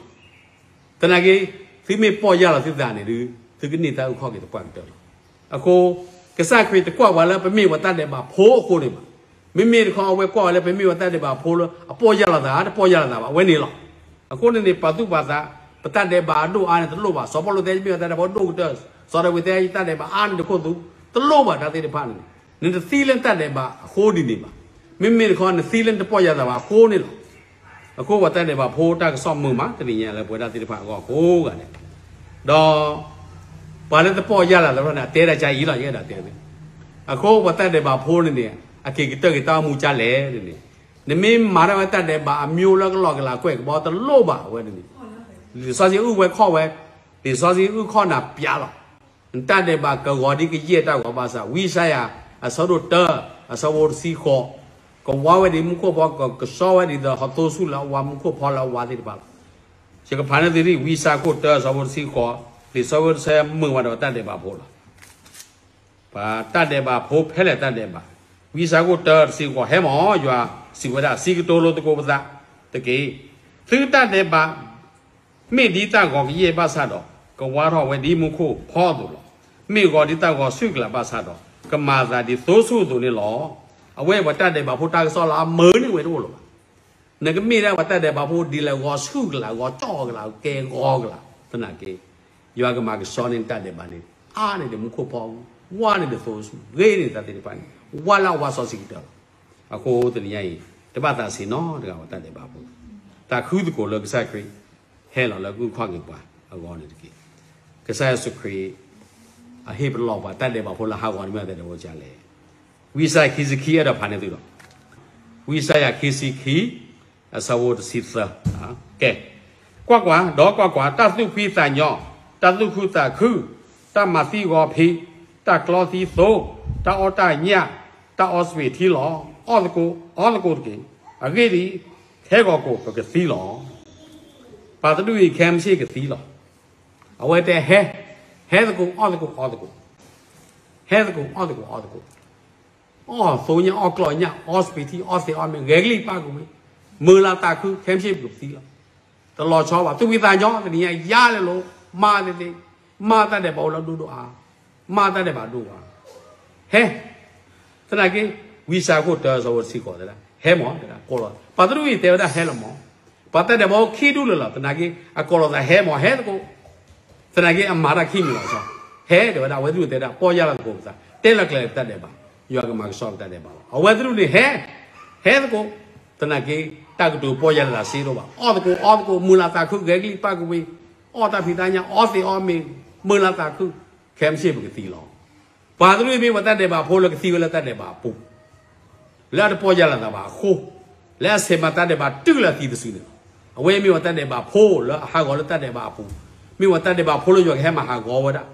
သနာ်က့ သုမ့ၢ်ပီၢ်ယၢ်လီၤသုသးန့ၣ်ဒီး သုကန့ၢ်တၢ်အုၣ်ခီၣ်က့ၤသပှၢ်ကတၢၢ်လီၤ. အဃိ ကစၢ်ခရံာ်တကွၢ်ပှၤလၢပမ့ၢ်ပှၤတၢ်ဒဲးဘးဖိအဃိန့ၣ်ဘၣ်. မ့မ့ၢ်တခီအဝဲကွၢ်ဝဲလၢပမ့ၢ်ပှၤတၢ်ဒဲးဘးဖိလၢအပီၢ်ယၢ်လီၤသး တပီၢ်ယၢ်လီၤသးဘၣ် အဝဲန့ၣ်လီၤ. အဃိန့ၣ်န့ၣ် ပာ်သူၣ်ပာ်သး ပတၢ်ဒဲးဘးအဒိၣ်အါန့ၣ်တလိၣ်ဘၣ်. စီၤပီလူးတဲ ယမ့ၢ်ပှၤတၢ်ဒဲးဘးဒိၣ်ကတၢၢ်, စီၤဒၤဝံးတဲ ယတၢ်ဒဲးဘးအါန့ၣ်တခိၣ်သူ, တလိၣ်ဘၣ်တၢ်သ့ၣ်တဖၣ်န့ၣ် နတသံလၢနတၢ်ဒဲးဘးအဃိဒ်န့ၣ်ဘၣ်. မ့မ့ၢ်တခီ နသံလၢနတပီၢ်ယၢ်လီၤသးဘၣ်အဃိန့ၣ်လီၤ. အဃိပှၤတၢ်ဒဲးဘးဖိတၢ်ကစီၣ်မုာ်မး တနံၤညါလၢပဝဲဒၣ်သ့ၣ်တဖၣ်အဂီၢ်ကိးဂၤဒဲး, ဒီး ပှၤလၢတပီၢ်ယၢ်လီၤသးဘၣ်န့ၣ် အတဲဒၣ်ကါအံၤလီၤ ယအဲၣ်ဒိးတဲသု, အဃိပှၤတၢ်ဒဲးဘးဖိန့ၣ်န့ၣ် အက့ၤကတၢၢ်က့ၤတၢ်အိၣ်မူကါလဲၣ်န့ၣ်, နမ့ၢ်မၤတၢ်ဝဲတၢ်ဒဲးဘးအမျိုးလၢကလီၢ်ကလးကွဲၢ်ကဘီတလိၣ်ဘၣ်အဝဲန့ၣ်, လံာ်စီဆှံအုၣ်ဝဲခီၣ်ဝဲ, လံာ်စီဆှံအုၣ်ခီၣ်နၤပျးလီၤ. နတၢ်ဒဲးဘးကဂီၤဒ်ကယဲၢ်တၢ်ဂီၤဘၣ်ဆၣ် ဝံယၡါယၤ အဆၢဒိၣ်တၢ အဆၢဖိတဆံဃိး, ကဝါဝဲဒ်မူခိၣ်ဖီ ကကဆှီဝဲဒ်သိးဟီၣ်သိဆူၣ်လၢအဝါ မူခိၣ်ဖီလၢအဝါသ့ၣ်တဖၣ်လီၤ. ယကဖးန့ၢ်သုဒ် ဝံယၡါယၤခိၣ်တၢ အဆၢဖိတဆံဃိး, လံာ်စီဆှံမုာ်ဝဲဒီးတၢ်ဒဲးဘးဖိလီၤ. ပှၤတၢ်ဒဲးဘးဖိဖဲလဲၣ်တၢ်ဒဲးဘး, ဝံယၡါယၤခိၣ်တၢတဆံဃိး, ဟဲမၢ် ယွၤစံးဝဲဒၣ်, စံးကတိၤလိာ်သကိးပသးတက့ၢ်. သုတၢ်ဒဲးဘး မ့ၢ်ဒ်တၢ်ဂီၤကယဲၢ်ဘၣ်ဆၣ်ဒီး ကဝါထီၣ်ဝဲဒ်မူခိၣ်ဖီအသိးလီၤ. မ့ၢ်ဂီၤဒ်တၢ်ဂီၤဆူၣ်ကလာ်ဘၣ်ဆၣ်ဒီး ကမၤအသးဒ်သိဆူၣ်အသိးန့ၣ်လီၤ. အဝဲပှၤတၢ်ဒဲးဘးဖိတၢ်ကစီၣ်လၢအမုာ်န့ၢ်ဝဲတအိၣ်လၢၤဘၣ်. နကမ့ၢ်ဒၣ်ပှၤတၢ်ဒဲးဘးဖိဒ်လဲၣ် ဂီၤဆူၣ်ကလာ် ဂီၤကၠီၣ်ကလာ် ကဲဂီၤကလာ် သနာ်က့ ယွၤကမၤကဆှီန့ၢ်နတၢ်ဒဲးဘးန့ၣ် အါန့ၢ်ဒီးမူခိၣ်ဖီ, ဝါန့ၢ်ဒီးသိဆူၣ်, ဂ့ၤန့ၢ်တၢ်သ့ၣ်တဖၣ်န့ၣ် ဝါလၢအဝါစီဆှံကတၢၢ်လီၤ. အဃိတနံၤညါအံၤ တဘၣ်သးဆံးနီတဂၤပှၤတၢ်ဒဲးဘးဖိ, သးခုသကိးလၢကစၢ်ခရံာ် ဟဲလီၤလၢကအုၣ်ခီၣ်က့ၤပှၤအဂီၢ်န့ၣ်တက့ၢ်. ကစၢ်ယ့ၣ်ၡူးခရံာ် အဟ့ၣ်ပလီၢ်ပှၤတၢ်ဒဲးဘးဖိလၢဟးဂီၤန့ၣ်မ့ၢ်အသးဒ်လဲၣ်. ဝံယၡါယၤခံဆံခံ အဲၣ်ဒိးဖးန့ၢ်သုလီၤ. ဝံယၡါယၤခံဆံခံ အဆၢဖိတဆံသၢ, ကဲ, ကွၢ်ကွၢ်, ဒီးကွၢ်ကွၢ်, တၢ်သူၣ်ဖှံသးညီ, တၢ်သူၣ်ခုသးခု, တၢ်မၤသံဂီၤဖံး, တၢ်ကျီသံသိ, တၢ်အီၣ်တၢ်ညၣ်, တၢ်အီစပံးထံလီၤ. အီၣ်သကိး, အီသကိးတက့ၢ်. အဂ့ၢ်ဒ်အံၤ, ခဲဂီၤကိာ်ပကသံလီၤ. ပာ်တဒူၣ်အံၤ ခဲမုၢ်ဆ့ၣ်ကသံလီၤ. အဝဲတဲဟဲ, ဟဲသကိး အီၣ်သကိးအီသကိး, ဟဲသကိးအီၣ်သကိးအီသကိး, အီၣ်သိညၣ်အီၣ်ကျီၢ်ညၣ် အီစပံးထံအီသံးအီမ့ၤ ဂဲၤကလံၣ်ပာ်ကဝံၤ, မုာ်လၤသးခု ခဲမုၢ်ဆ့ၣ်ပကသံလီၤ. တလီၤဆီဘၣ် သူၣ်ဖှံသးညီ တနံၤညါယါလဲၤလိၤ မၤသ့သ့, မၤတၢ်ဒဲးဘးအိၣ်လၢဒိၣ်ဒိၣ်အါ, မၤတၢ်ဒဲးဘးဒိၣ်အါ ဟဲ, သနာ်က့ ဝံယၡါယၤခိၣ်တၢ ဆၢဖိတဆံဃိးတဲဒၣ် ဟဲမၢ်, ကိးလီၤ, ပှၤသရူးအံၤတဲဝဲဒၣ်ဟဲလီၤမၢ်, ပှၤတၢ်ဒဲးဘးဖိခံဒူၣ်လၢာ်လီၤ, သနာ်က့ အကိးလီၤသးဟဲမၢ်, ဟဲသကိး, သနာ်က့အမၤတၢ်ခံမံၤလီၤဆီ, ဟဲတဲဝဲဒၣ် အဝဲသရူးတဲဒၣ် ပီၢ်ယၢ်လီၤသကိးပသး, တဲလီၤကျဲၤပတၢ်ဒဲးဘး, ယွၤကမၤကဆှီပတၢ်ဒဲးဘးလီၤ, အဝဲသရူးန့ၣ်ဟဲ, ဟဲသကိး, သနာ်က့ တၢ်ကတိၤပီၢ်ယၢ်လီၤသးစ့ဒိၣ်ဘၣ်, အီၣ်သကိးအီသကိး မုာ်လၤသးခု ဂဲၤကလံၣ်ပၢ်ကဝ့ၤ, အီၣ်တၢ်ဖံးတၢ်ညၣ် အီသံးအီမ့ၤ, မုာ်လၤသးခု, ခဲမုၢ်ဆ့ၣ်ပကသံလီၤ. ပှၤသရူးမ့ၢ်ပှၤတၢ်ဒဲးဘးဖိလၢကသံဝဲလၢတၢ်ဒဲးဘးအပူၤ, လၢအတပီၢ်ယၢ်လီၤသးဘၣ်အဃိ, လၢအဆဲးမၤတၢ်ဒဲးဘးတုၤလၢအသံတစုန့ၣ်လီၤ. အဝဲမ့ၢ်ပှၤတၢ်ဒဲးဘးဖိလၢအဟးဂီၤလၢတၢ်ဒဲးဘးအပူၤ, မ့ၢ်ပှၤတၢ်ဒဲးဘးဖိလၢယွၤကဟဲမၤဟးဂီၤဝဲဒၣ်,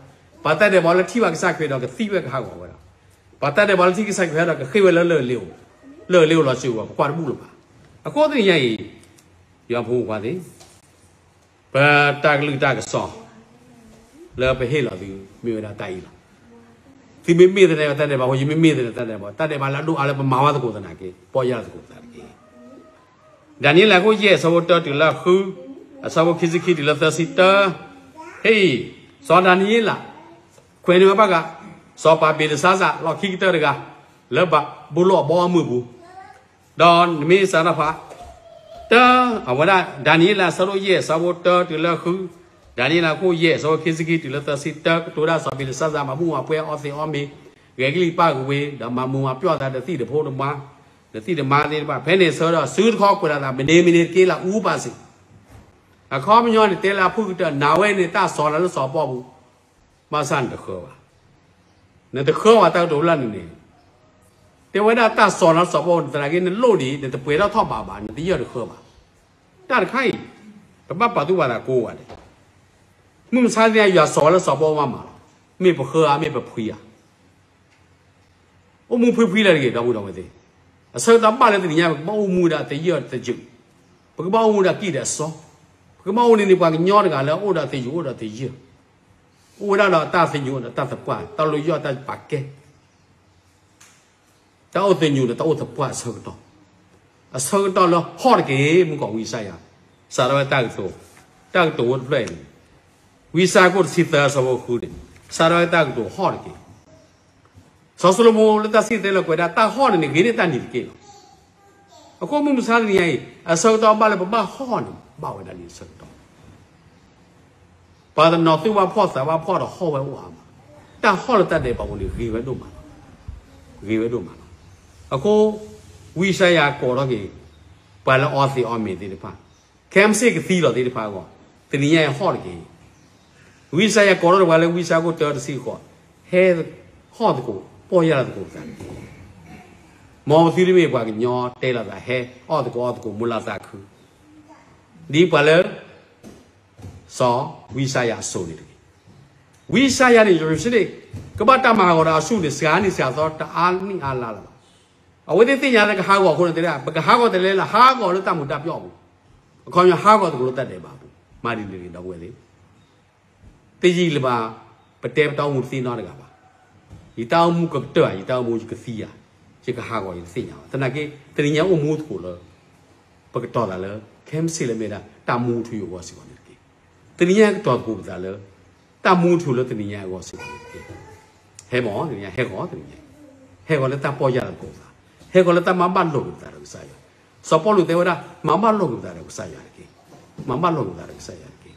ပှၤတၢ်ဒဲးဘးလၢထံၣ်ဘၣ်ကစၢ်ခရံာ်ဒီးကသံဝဲကဟးဂီၤဝဲဒၣ်, ပှၤတၢ်ဒဲးဘးလၢထံၣ်ကစၢ်ခရံာ်ဒီးကဃ့ၢ်ဝဲလၢလၢၢ်လ့အိၣ်, လၢၢ်လ့အိၣ်လီၤစၢၤဝဲ ပကွၢ်တဘူၣ်လၢၤဘၣ်. အဃိတနံၤညါအံၤ, ယွၤဖိမုၣ်ဖိခွါသ့ၣ် ပတၢ်ကလုၢ်တၢ်ကစီၣ် လၢပဟ့ၣ်လီၤသု မ့ၢ်ဝဲဒၣ်တၢ်အံၤလီၤ. သုမ့မ့ၢ်သန့ၤတၢ်ဒဲးဘးဖိ, ယမ့မ့ၢ်သန့ၤတၢ်ဒဲးဘး, တၢ်ဒဲးဘးလၢအဒိၣ်အါလၢပမၤဝဲသကိးသနာ်က့ ပီၢ်ယၢ်လီၤသကိးပသးတက့ၢ်. ဒၤနံးယ့လးခိၣ်ယဲၢ် ဆၢဖိတၢတုၤလၢဃု, အဆၢဖိခံဆံခံတုၤလၢသၢဆံတၢ, ဟ့ၣ်အံၤ, စီၤဒၤနံးယ့လး ခွဲးန့ၢ်ဝဲဘၣ်ဃး စီၤပၤဘ့လၡါစၢ် လီၢ်ခံကတၢၢ်တဂၤ လၢဘၤဘူလိၣ်အဘီအမုၢ်ပူၤ, ဒီးနမ့ၢ်စးထီၣ်ဖး တၢ, အဝဲဒၣ် ဒၤနံးယ့လး အဆၢဒိၣ်ယဲၢ် အဆၢဖိတၢတုၤလၢဃု, ဒၤနံးယ့လးခိၣ်ယဲၢ် အဆၢဖိခံဆံခံတုၤလၢသၢဆံတၢ, ကတိၤဒၣ်စီၤဘ့လၡါစၢ် မၤဘူၣ်မၤပှဲၤ အီသံးအီမ့ၤ, ဂဲၤကလံၣ်ပၢ်ကဝ့ၤ, ဒီးမၤမူၤမၤပျီၢ်သးဒီးသံၣ်တဖိတမါ, ဒီးသံၣ်တမါသ့ၣ်တဖၣ်, ဖဲန့ၣ်ဆၢဒီး စုတခီကွဲးလီၤသး မနုၤမနုၤတက့ၢ်လၢအူပာ်စ့ၢ် အခီပညီန့ၣ် တဲလၢအဖုၣ်ကတၢၢ် နၤဝဲန့ၣ် တၢ်စီၤနၤလၢစီၤပီလူးပူၤ, ဘၣ်ဆၣ်နတဃၢဘၣ်. နတဃၢဘၣ်တၢ်ကတိၤလၢနန့ၣ်, တဲဝဲဒၣ်တၢ်စီၤနၤလၢစီၤပီလူးပူၤ သနာ်က့နလိၣ်ဒံး နတပှဲၤထီၣ်ထီၣ်ဘးဘၣ်, နတယၢၢ်တဃၢဘၣ်. တၢ်တခါအံၤ ပဘၣ်ပာ်သူၣ်ပာ်သးကိးဂၤဒဲး, မုၢ်မဆါတနံၤညါ ယွၤစီၤဝဲလၢစီၤပီလူးပူၤမးမးလီၤ, မ့ၢ်ပဃၢဧါ မ့ၢ်ပဖှံဧါ အိၣ်မူဖှံဖှံလၢၤတဂ့ၤ ဒီပုၢ်ဒီဝဲၢ်သ့ၣ်, အဆၢကတီၢ်ဘၣ်လၢတနံၤညါ ပကဘၣ်အိၣ်မူဒၣ်သယၢၢ်သယုၢ်, ပကဘၣ်အိၣ်မူဒၣ်ကံၢ်ဒီးအစီ, ပကဘၣ်အိၣ်န့ၢ်န့ၢ်ပှၤကညီတဂၤလၢအအိၣ်ဒီးသယုၢ်အိၣ်ဒီးသယၢၢ်, အိၣ်ဝဲဒၣ်ဒီးတၢ်သညူးဒီးတၢ်သပှၢ် တၢ်လိၣ်ယီၣ်တၢ်ပာ်ကဲ တၢ်အိၣ်သညူးဒီးတၢ်အိၣ်သပှၢ်အဆၢကတီၢ်, အဆၢကတီၢ်လၢဟီၣ်တက့ၢ် မုၢ်ကီၢ်ဝံယၡါယၤ, စးထီၣ်ဝဲတၢ်ကတိၤ, တၢ်ကတိၤဝဲတဖျၢၣ်အံၤန့ၣ်, ဝံယၡါယၤခိၣ်တဆံသၢဆၢဖိဃုန့ၣ်, စးထီၣ်ဝဲတၢ်ကတိၤဟီၣ်တက့ၢ်. စီၤၡလိၤမိၣ်လၢတၢ်စံၣ်တဲၤတဲလီၤကွဲးဒၣ် တၢ်ဟီၣ်န့ၣ်န့ၣ် ဂ့ၤန့ၢ်တၢ်နံၤတက့ၢ်လီၤ. အဃိမုၢ်မဆါတနံၤညါအံၤ အဆၢကတီၢ်ဘၣ်လၢပဘၣ်ဟီၣ်န့ၣ် ဘၣ်ဝဲဒၣ်လံအဆၢကတီၢ် ပှၤတနီၤသူၣ်ဘၣ်ဖှီၣ်သးဘၣ်ဖှီၣ်ဒီးဟီၣ်ဝဲအိၣ်အါမး, တၢ်ဟီၣ်လၢတၢ်ဒဲးဘးပူၤန့ၣ် ဂ့ၤဝဲဒိၣ်မးလီၤ. ဂ့ၤဝဲဒိၣ်မးလီၤ. အဃိ ဝံယၡါယၤကိးထီၣ်က့ၤ ပှၤလၢအီသံးအီမ့ၤသ့ၣ်တဖၣ်, ခဲမုၢ်ဆ့ၣ်ကသံလီၤသ့ၣ်တဖၣ်အဂီၢ်, တနံၤညါအံၤဟီၣ်တက့ၢ်. ဝံယၡါယၤကိးထီၣ်တပှၤလၢဝံယၡါယၤခိၣ်တၢတဆံဃိး, ဟဲ, ဟီၣ်သကိး, ပီၢ်ယၢ်လီၤသကိးပသးတက့ၢ်. မ်ပသုတမ့ၢ်ပှၤကညီတဲလီၤသးဟဲ, အီၣ်သကိးအီသကိး မုာ်လၤသးခု ဒ်ပှၤလၢ စီၤဝံယၡါယၤအစိၤန့ၣ်တဂ့ၤ. ဝံယၡါယၤန့ၣ် ယရူၤၡလ့ၣ် ကဘၣ်တၢ်မၤဟးဂီၤဒီးအၤၡူၢ်န့ၣ် စှၤနံၣ်စှၤသီတအါနံၣ်အါလါလၢၤဘၣ်. အဝဲသ့ၣ်သ့ၣ်ညါလၢကဟးဂီၤအဃိန့ၣ်တဲဒၣ် ပကဟးဂီၤတလဲလၢဟးဂီၤလၢတၢ်မူၤတၢ်ပျီၢ်အပူၤ, အခီပညီဟးဂီၤသကိးလၢတၢ်ဒဲးဘးအပူၤ, မၤဒ်န့ၣ်တဂ့ၤ ဒီပုၢ်ဝဲၢ်သ့ၣ် တယံာ်လၢၤဘၣ်, ပတဲပတၢ်အိၣ်မူတသ့နီတဂၤဘၣ်. ယတၢ်အိၣ်မူကကတၢၢ်ဧါ, ယတၢ်အိၣ်မူယကသံဧါ, ယကဟးဂီၤယတသ့ၣ်ညါဘၣ်. သနာ်က့ တနံၤညါအိၣ်မူသကိးလၢ ပကတီၤသးလၢ ခဲမုၢ်ဆ့ၣ်လၢမ့ၢ်ဒၣ် တၢ်မူထူယိာ်အဂီၢ်စ့ၢ်ကီးန့ၣ်တက့ၢ်. တနံၤညါကတီၤသကိးပသးလၢ တၢ်မူထူလၢတနံၤညါအဂီၢ်စ့ၢ်ကီးန့ၣ်တက့ၢ်. ဟဲမၢ် တနံၤညါ ဟဲဂီၤတနံၤညါ, ဟဲဂီၤလၢတၢ်ပီၢ်ယၢ်လီၤသကိးပသး, ဟဲဂီၤလၢတၢ်မၤဘၣ်လိာ်က့ၤပသးဒီးကစၢ်ယွၤ. စီၤပီလူးတဲဝဲဒၣ် မၤဘၣ်လိာ်က့ၤပသးဒီးကစၢ်ယွၤတက့ၢ်. မၤဘၣ်လိာ်က့ၤပသးဒီးကစၢ်ယွၤတက့ၢ်.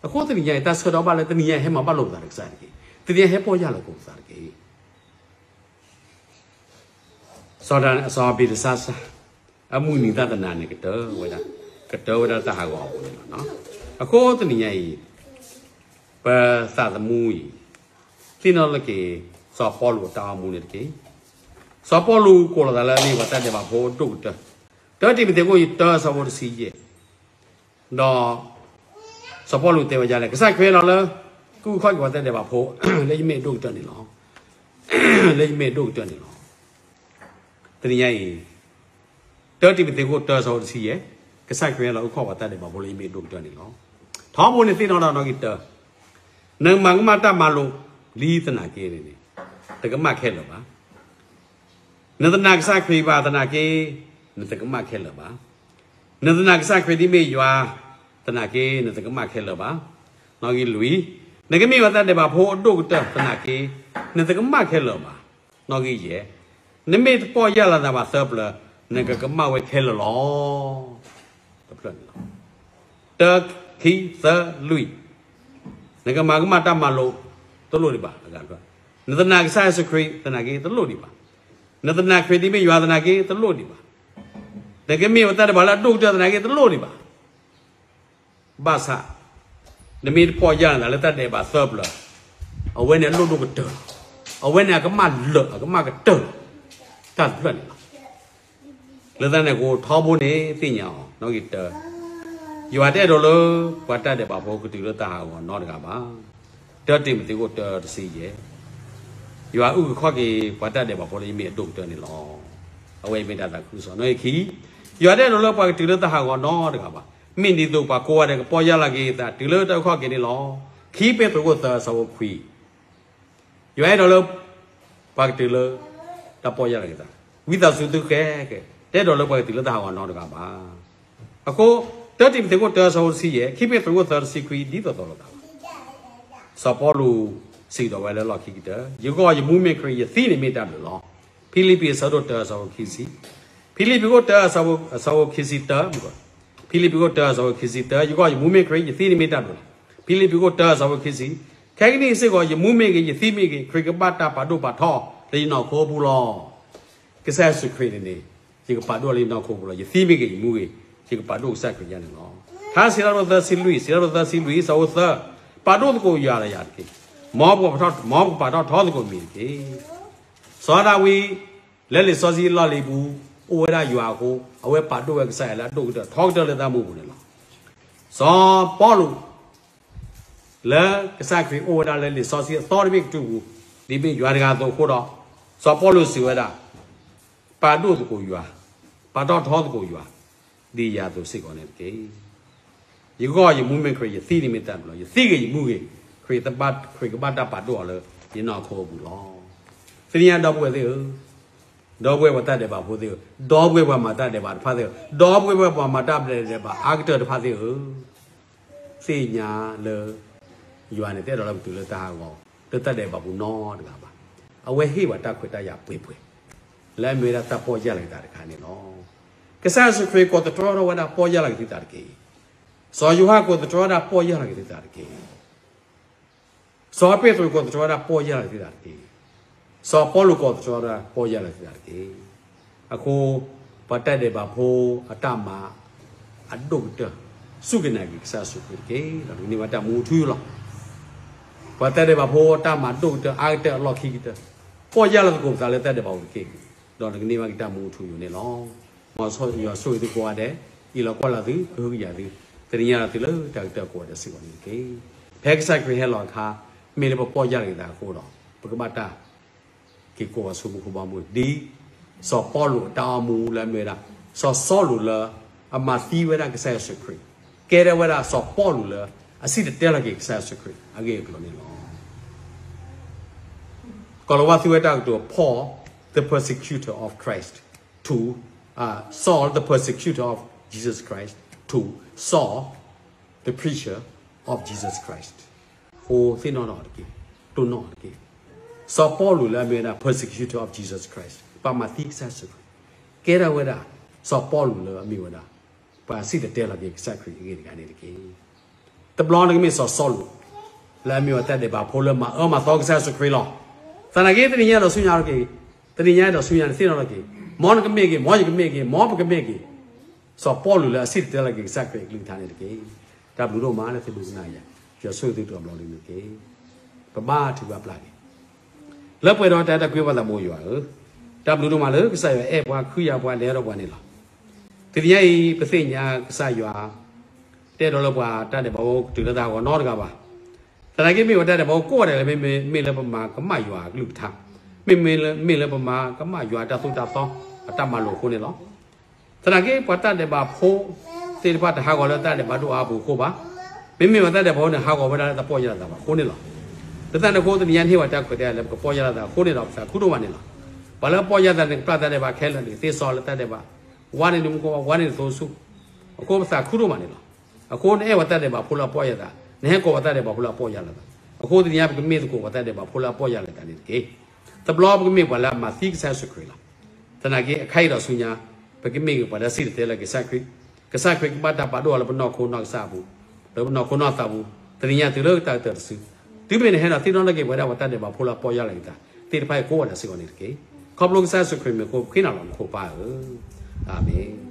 အဃိတနံၤညါအံၤ တၢ်ဆၢကတီၢ်ဘၣ်လၢတနံၤညါအံၤ ဟဲမၤဘၣ်လိာ်က့ၤပသးဒီးကစၢ်ယွၤတက့ၢ်. တနံၤညါဟဲပီၢ်ယၢ်လီၤသကိးပသးတက့ၢ်. စီၤဒၤ, စီၤဘ့လၡါစၢ် အမုၢ်နံၤတၢ်သနၤန့ၣ် ကတၢၢ်ဝဲဒၣ်, ကတၢၢ်ဝဲဒၣ်တၢ်ဟးဂီၤအပူၤန့ၣ်လီၤ. အဃိတနံၤညါအံၤ ပသးသမူအံၤ သ့ၣ်နီၣ်ထီၣ်က့ၤ စီၤပီလူးအတၢ်အိၣ်မူန့ၣ်တက့ၢ်. စီၤပီလူးကိးလီၤသးလၢအမ့ၢ်ပှၤတၢ်ဒဲးဘးဖိအဒိၣ်ကတၢၢ်, တၢတံၤမသ့းခိၣ်တၢ အဆၢဖိတဆံယဲၢ် ဒီး စီၤပီလူးတဲဝဲဒ်လဲၣ်, ကစၢ်ခရံာ်လီၤလၢ ကအုၣ်ခီၣ်က့ၤပှၤတၢ်ဒဲးဘးဖိ လၢယမ့ၢ်အဒိၣ်ကတၢၢ်န့ၣ်လီၤ. လၢယမ့ၢ်အဒိၣ်ကတၢၢ်န့ၣ်လီၤ. တနံၤညါအံၤ တၢတံၤမသ့းခိၣ်တၢ အဆၢဖိတဆံယဲၢ်, ကစၢ်ခရံာ်လီၤ အုၣ်ခီၣ်ပှၤတၢ်ဒဲးဘးဖိလၢယမ့ၢ်အဒိၣ်ကတၢၢ်န့ၣ်လီၤ. ထီဘိန့ၣ်သ့ၣ်နီၣ်ထီၣ်နီၣ်ဂံၢ်တၢ, နမၤကမၣ်တၢ်မၤလိာ်လံသနာ်က့န့ၣ် တကမၣ်ခဲလၢာ်ဘၣ်. နတနာ်ကစၢ်ခရံာ်ဘၣ်သနာ်က့ နတကမၣ်ခဲလၢာ်ဘၣ်. နတနာ်ကစၢ်ခရံာ်ဒ်မ့ၢ်ယွၤသနာ်က့ နတကမၣ်ခဲလၢာ်ဘၣ်. နီၣ်ဂံၢ်လွံၢ်, နကမ့ၢ်ပှၤတၢ်ဒဲးဘးဖိအဒိၣ်ကတၢၢ်သနာ်က့ နတကမၣ်ခဲလၢာ်ဘၣ်. နီၣ်ဂံၢ်ယဲၢ်, နမ့ၢ်တပီၢ်ယၢ်လီၤသးဘၣ်သၢပျၢၤ, နကကမၣ်ဝဲခဲလၢာ်လီၤ. တဖျၢၣ်န့ၣ်လီၤ. တၢ ခံ သၢ လွံၢ်, နကမၤကမၣ်တၢ်မၤလိာ် တလိၣ်ဒံးဘၣ်. နသနာ်က့ ကစၢ်ယ့ၣ်ၡူးခရံာ်သနာ်က့ တလိၣ်ဒံးဘၣ်. နသနာ်ခရံာ်ဒ်မ့ၢ်ယွၤသနာ်က့ တလိၣ်ဒံးဘၣ်. နကမ့ၢ်ပတၢ်ဒဲးဘးလၢအဒိၣ်ကတၢၢ်သနာ်က့ တလိၣ်ဒံးဘၣ်. ဘၣ်ဆၣ် နမ့ၢ်တပီၢ်ယၢ်လီၤသးလၢတၢ်ဒဲးဘးသၢပျၢၤ, အဝဲန့ၣ်အလိၣ်ဒိၣ်ကတၢၢ်လီၤ. အဝဲန့ၣ်အကမၣ်လၢာ် အကမၣ်ကတၢၢ်လီၤ. တၢ်တဖျၢၣ်န့ၣ်လီၤ. လၢတၢ်န့ၣ်အဃိ ထီဘိန့ၣ်သ့ၣ်ညါအီၤ, နီၣ်ဂံၢ်တၢ, ယွၤတအဲၣ်ဒိးလၢ ပှၤတၢ်ဒဲးဘးဖိကတုၤလၢတၢ်ဟးဂီၤနီတဂၤဘၣ်. တၢတံၤမသ့းခိၣ်တၢတဆံယဲၢ်, ယွၤအုၣ်က့ၤခီၣ်က့ၤပှၤတၢ်ဒဲးဘးဖိလၢယမ့ၢ်အဒိၣ်ကတၢၢ်န့ၣ်လီၤ. အဝဲအံၤမ့ၢ်တၢ်သးခုကစီၣ်. နီၣ်ဂံၢ်ခံ, ယွၤတအဲၣ်ဒိးလၢပှၤကတုၤလၢတၢ်ဟးဂီၤနီတဂၤဘၣ်. မ့ၢ်ဒ်သိးပှၤကိးဂၤဒဲးကပီၢ်ယၢ်လီၤက့ၤအသးတုၤလၢတၢ်အုၣ်ခီၣ်က့ၤန့ၣ်လီၤ. ခံပ့းတရူးခိၣ်သၢအဆၢဖိခွံ ယွၤအဲၣ်ဒိးလၢ ပှၤကတုၤလၢ တၢ်ပီၢ်ယၢ်လီၤက့ၤသး, ဝံသးစူၤသုဃဲဃဲ, တအဲၣ်ဒိးလၢပှၤကတုၤလၢတၢ်ဟးဂီၤနီတဂၤဘၣ်. အဃိ တၢတံၤမသ့းခိၣ်တၢအဆၢဖိတဆံယဲၢ်, ခံပ့းတရူးခိၣ်သၢတဆံခွံ ဒ်သိးသိးလိာ်သးလီၤ. စီၤပီလူးစံးဒီးဝဲလၢလီၢ်ခံကတၢၢ်, ယဂီၢ်ယမူမ့ၢ်ခရံာ်, ယသံန့ၣ်မ့ၢ်တၢ်ဘျုးလီၤ. ဖံလံးပံၤအဆၢဒိၣ်တၢအဆၢဖိခံဆံ, ဖံလံးပံၤခိၣ်တၢအဆၢဖိ အဆၢဖိခံဆံတၢ, ဖံလံးပံၤခိၣ်တၢအဆၢဖိခံဆံတၢ, ယဂီၢ်ယမူမ့ၢ်ခရံာ်, ယသံန့ၣ်မ့ၢ်တၢ်ဘျုးလီၤ. ဖံလံးပံၤခိၣ်တၢအဆၢဖိခံဆံ, ခဲကနံၣ်အံၤစ့ၢ်ကီး ယမူမ့ၢ်ဂ့ၤ, ယသံမ့ၢ်ဂ့ၤ, ခရံာ်ကဘၣ်တၢ်ပာ်ဒိၣ်ပာ်ထီလၢယနီၢ်ခိအပူၤလီၤ. ကစၢ်ယ့ၣ်ၡူးခရံာ်န့ၣ်န့ၣ် ယကပာ်ဒိၣ်လၢယနီၢ်ခိအပူၤလီၤ. ယသံမ့ၢ်ဂ့ၤ, ယမူဂ့ၤ, ယကပာ်ဒိၣ်ကစၢ်ခရံာ်ယၤန့ၣ်လီၤ. ထါစံးထီၣ်ပတြၢၤသၢဆံလွံၢ်, စံးထီၣ်ပတြၢၤသၢဆံလွံၢ် အဆၢဖိသၢ, ပာ်ဒိၣ်သကိးယွၤလၢယၤတက့ၢ်. မ်ပကပာ်ထီၣ်, မ်ပကပာ်ထီၣ်ထီသကိးမံၤတက့ၢ်. စီၤဒၤဝံး လၢလံာ်စီဆှံအလီၢ်လံၤပူၤ အိၣ်ဝဲဒၣ်ယွၤအဃိ အဝဲပာ်ဒိၣ်ဝဲကစၢ်ယွၤလၢအဒိၣ်ကတၢၢ်ထီကတၢၢ်လၢတၢ်မူပူၤန့ၣ်လီၤ. စီၤပီလူး လၢကစၢ်ခရံာ်အိၣ်ဝဲဒၣ်လၢလံာ်စီဆှံအသီတဘ့ၣ်ကတုၤပူၤ, ဒ်မ့ၢ်ယွၤတဂၤအသိးအဃိဒီး, စီၤပီလူးစံးဝဲဒၣ်, ပာ်ဒိၣ်သကိးယွၤ, ပာ်ထီၣ်ထီသကိးယွၤ, ဒ်ယၤအသိးစ့ၢ်ကီးန့ၣ်တက့ၢ်. ယဂီၢ်ယမူမ့ၢ်ခရံာ်, ယသံန့ၣ်မ့ၢ်တၢ်ဘျုးလီၤ. ယသံဂ့ၤယမူဂ့ၤ, ခရံာ်, ခရံာ်ကဘၣ်တၢ်ပာ်ဒိၣ်အီၤလၢယနီၢ်ခိအပူၤလီၤ. သ့ၣ်ညါဒီပုၢ်ဝဲၢ်သ့ၣ်ဧၢ, ဒီပုၢ်ဝဲၢ်ပှၤတၢ်ဒဲးဘးဖိသ့ၣ်ဧၢ, ဒီပုၢ်ဝဲၢ်ပှၤမၤတၢ်ဒဲးဘးတဖၣ်သ့ၣ်ဧၢ, ဒီပုၢ်ဝဲၢ်ပှၤမၤတၢ်ဒဲးဘးအါကတၢၢ်တဖၣ်သ့ၣ်ဧၢ, သ့ၣ်ညါလၢ ယွၤန့ၣ် တအဲၣ်ဒိးလၢပတုၤလၢတၢ်ဟးဂီၤ လၢတၢ်ဒဲးဘးပူၤနီတဂၤဘၣ်. အဝဲဟ့ၣ်ဝဲတၢ်ခွဲးတၢ်ယာ်ပှဲၤပှဲၤ လၢအမ့ၢ်ဝဲဒၣ်တၢ်ပီၢ်ယၢ်လီၤက့ၤသးတခါန့ၣ်လီၤ. ကစၢ်ယ့ၣ်ၡူးခရံာ်ကိးသတြီထီၣ်ဝဲဒၣ်ပီၢ်ယၢ်လီၤက့ၤသုသးတက့ၢ်. စီၤယိၤဟၣ်ကိးသတြီထီၣ်ဒၣ်ပီၢ်ယၢ်လီၤက့ၤသုသးတက့ၢ်. စီၤပ့းတရူးကိးသတြီထီၣ်ဒၣ်ပီၢ်ယၢ်လီၤက့ၤသုသးတက့ၢ်. စီၤပီလူးကိးသတြီထီၣ်ဒၣ်ပီၢ်ယၢ်လီၤက့ၤသုသးတက့ၢ်. အဃိ ပှၤတၢ်ဒဲးဘးဖိအတၢ်မၤ အဒိၣ်ကတၢၢ် စူၢ်က့ၤနာ်က့ၤကစၢ်ယ့ၣ်ၡူးခရံာ်တက့ၢ်. ဒီးတကန့ၢ်ဘၣ်တၢ်မူထူယိာ်လီၤ. ပှၤတၢ်ဒဲးဘးဖိအတၢ်မၤဒိၣ်ကတၢၢ်အါကတၢၢ်အလီၢ်ခံကတၢၢ် ပီၢ်ယၢ်လီၤသကိးပသးလၢတၢ်ဒဲးဘးပူၤတက့ၢ်. ဒီးတကန့ၢ်ဘၣ်က့ၤတၢ်မူထူယိာ်န့ၣ်လီၤ. မ်ယွၤဆိၣ်ဂ့ၤသုကိးဂၤဒဲး, အ့ၣ်လိာ်ကွၢ်လိာ်သု, ကဟုကယာ်သု, သ့ၣ်ညါလီၤသုလၢတၢ်ကတၢၢ်ကိးဂၤဒဲးစ့ၢ်ကီးန့ၣ်တက့ၢ်. ဖဲကစၢ်ခရံာ်ဟဲလီၤအခါ, မ့ၢ်လၢပပီၢ်ယၢ်လီၤက့ၤသးအဃိဒီး ပကဘၣ်တၢ် က့ၤကိးဂၤဆိမူခိၣ်ဘီမုၢ် ဒ်စီၤပီလူးအတၢ်အိၣ်မူလၢအမ့ၢ်ဝဲဒၣ် စီၤစီလူးလၢအမၤသံဝဲဒၣ်ကစၢ်ယ့ၣ်ၡူးခရံာ်, ကဲထီၣ်ဝဲဒၣ်စီၤပီလူးလၢအစံၣ်တဲၤတဲလီၤက့ၤကစၢ်ယ့ၣ်ၡူးခရံာ်အဂ့ၢ်အကျိၤန့ၣ်လီၤ. ကိၤလၤဝါသူဝဲတၢ်ကတိၤ Paul the persecutor of Christ to, uh, Saul the persecutor of Jesus Christ to Saul the preacher of Jesus Christ. ဃိသ့ၣ်နီၣ်ထီၣ်အီၤတက့ၢ်, တိၢ်နီၣ်အီၤတက့ၢ်. စီၤပီလူးလၢအမ့ၢ်ဝဲဒၣ် persecutor of Jesus Christ ပှၤမၤသံကစၢ်ယ့ၣ်ၡူးခရံာ်, ကဲထီၣ်ဝဲဒၣ် စီၤပီလူးလၢအမ့ၢ်ဝဲဒၣ် ပှၤစံၣ်တဲၤတဲလီၤက့ၤကစၢ်ခရံာ်အဂ့ၢ်တဂၤန့ၣ်တက့ၢ်. တဘျီနကမ့ၢ်စီၤစီလူး လၢအမ့ၢ်ဝဲတၢ်ဒဲးဘးဖိလၢမၤအၢမၤသီကစၢ်ယ့ၣ်ၡူးခရံာ်လီၤ. သနာ်က့ တနံၤညါဒီးဆူညါတက့ၢ်, တနံၤညါဒီးဆူညါန့ၣ်သ့ၣ်နီၣ်ထီၣ်က့ၤ, မ်နကမ့ၢ်က့ၤ, မ်ယကမ့ၢ်က့ၤ, မ်ပကမ့ၢ်က့ၤ စီၤပီလူးလၢအစံၣ်တဲၤတဲလီၤက့ၤကစၢ်ခရံာ်အကလုၢ်ကထါန့ၣ်တက့ၢ်. တၢ်ဘျုးဒိၣ်မးလၢသုဒိကနၣ်ယၤ, ယွၤဆိၣ်ဂ့ၤသုတဘျီဒ်န့ၣ်တက့ၢ်. ပဘါထုကဖၣ်ပျၢ်က့ၤ လၢပှဲၤဒီးတၢ်အဲၣ်တၢ်ကွံပှၤသးဘိယွၤဧၢ, တၢ်ဘျုးဒိၣ်မးလၢကစၢ်ယွၤအဲၣ်ပှၤ ဃုယၤပှၤ လဲၤဒီးပှၤန့ၣ်လီၤ. တနံၤညါအံၤ ပသ့ၣ်ညါကစၢ်ယွၤ တအဲၣ်ဒိးလၢပှၤတၢ်ဒဲးဘးဖိကတုၤလၢတၢ်ဟးဂီၤနီတဂၤဘၣ်. သနာ်က့ မ့ၢ်ပှၤတၢ်ဒဲးဘးဖိကိးဂၤဒဲးလၢ မ့မ့ၢ်လၢပမၤကမၣ်ယွၤအကလုၢ်ကထါ, မ့မ့ၢ်လၢပမၤကမၣ်ယွၤအတၢ်သိၣ်တၢ်သီ အတၢ်မၤလိာ်အဃိန့ၣ်လီၤ. သနာ်က့ ပှၤတၢ်ဒဲးဘးဖိသ့ၣ်တဖၣ်တဟးဂီၤလၢတၢ်ဒဲးဘးဒိၣ်အါပူၤအဃိဘၣ်. မ့မ့ၢ်ပှၤတၢ်ဒဲးဘးဖိန့ၣ် ဟးဂီၤဝဲဒၣ်လၢတၢ်ပီၢ်ယၢ်လီၤသးဘၣ်အဃိန့ၣ်လီၤ. လၢတၢ်န့ၣ်အဃိ တနံၤညါန့ၣ် ဟ့ၣ်ဝဲတၢ်ခွဲးတၢ်ယာ်လၢပကပီၢ်ယၢ်လီၤသးအဃိန့ၣ်ဒီး ပသးခုဒိၣ်မးန့ၣ်လီၤ. ပှၤလၢပီၢ်ယၢ်သးန့ၣ် ကပျၢ်တၢ်ဒဲးဘးခဲလၢာ်န့ၣ် သ့စီလၢတၢ်ဒဲးဘး, ဝါန့ၣ်နမူကီၢ်, ဝါန့ၣ်နသိဆူၣ်, အဃိပသးခုဒိၣ်မးန့ၣ်လီၤ. အဃိနအဲၣ်ဝဲတၢ်ဒဲးဘးဖိလၢအပီၢ်ယၢ်သး, နဟဲကိးဝဲတၢ်ဒဲးဘးဖိလၢအပီၢ်ယၢ်လီၤသး, အဃိတနံၤညါ ပကမ့ၢ်သကိးဝဲတၢ်ဒဲးဘးဖိလၢအပီၢ်ယၢ်လီၤသးန့ၣ်တက့ၢ်. တဘျီပကမ့ၢ်ပှၤလၢအမၤသံကစၢ်ယ့ၣ်ၡူးခရံာ်လီၤ. သနာ်က့အခါအံၤဒီးဆူညါ ပကမ့ၢ်ဂ့ၤပှၤလၢစံၣ်တဲၤတဲလၢကစၢ်ခရံာ်, ကစၢ်ခရံာ်ကဘၣ်တၢ်ပာ်ဒိၣ်အီၤလၢပနီၢ်ခိနီၢ်ကစၢ်အပူၤ, လၢပနီၢ်ခိနီၢ်သးပူၤ, တနံၤညါတုၤလၢတၢ်ကတၢၢ်တစု, တုၤမ့ၢ်နဟဲဒီးသ့ၣ်နီၣ်ထီၣ်က့ၤပဝဲဒၣ်ပှၤတၢ်ဒဲးဘးဖိလၢအပီၢ်ယၢ်လီၤက့ၤသးသ့ၣ်တဖၣ်အံၤကိးဂၤဒဲးစ့ၢ်ကီးန့ၣ်တက့ၢ်. ခီဖျိကစၢ်ယ့ၣ်ၡူးခရံာ်မံၤအဃိ ပဃ့နၤလီၤမူခိၣ်ပၢ်ဧၢ, အၤမ့ၣ်.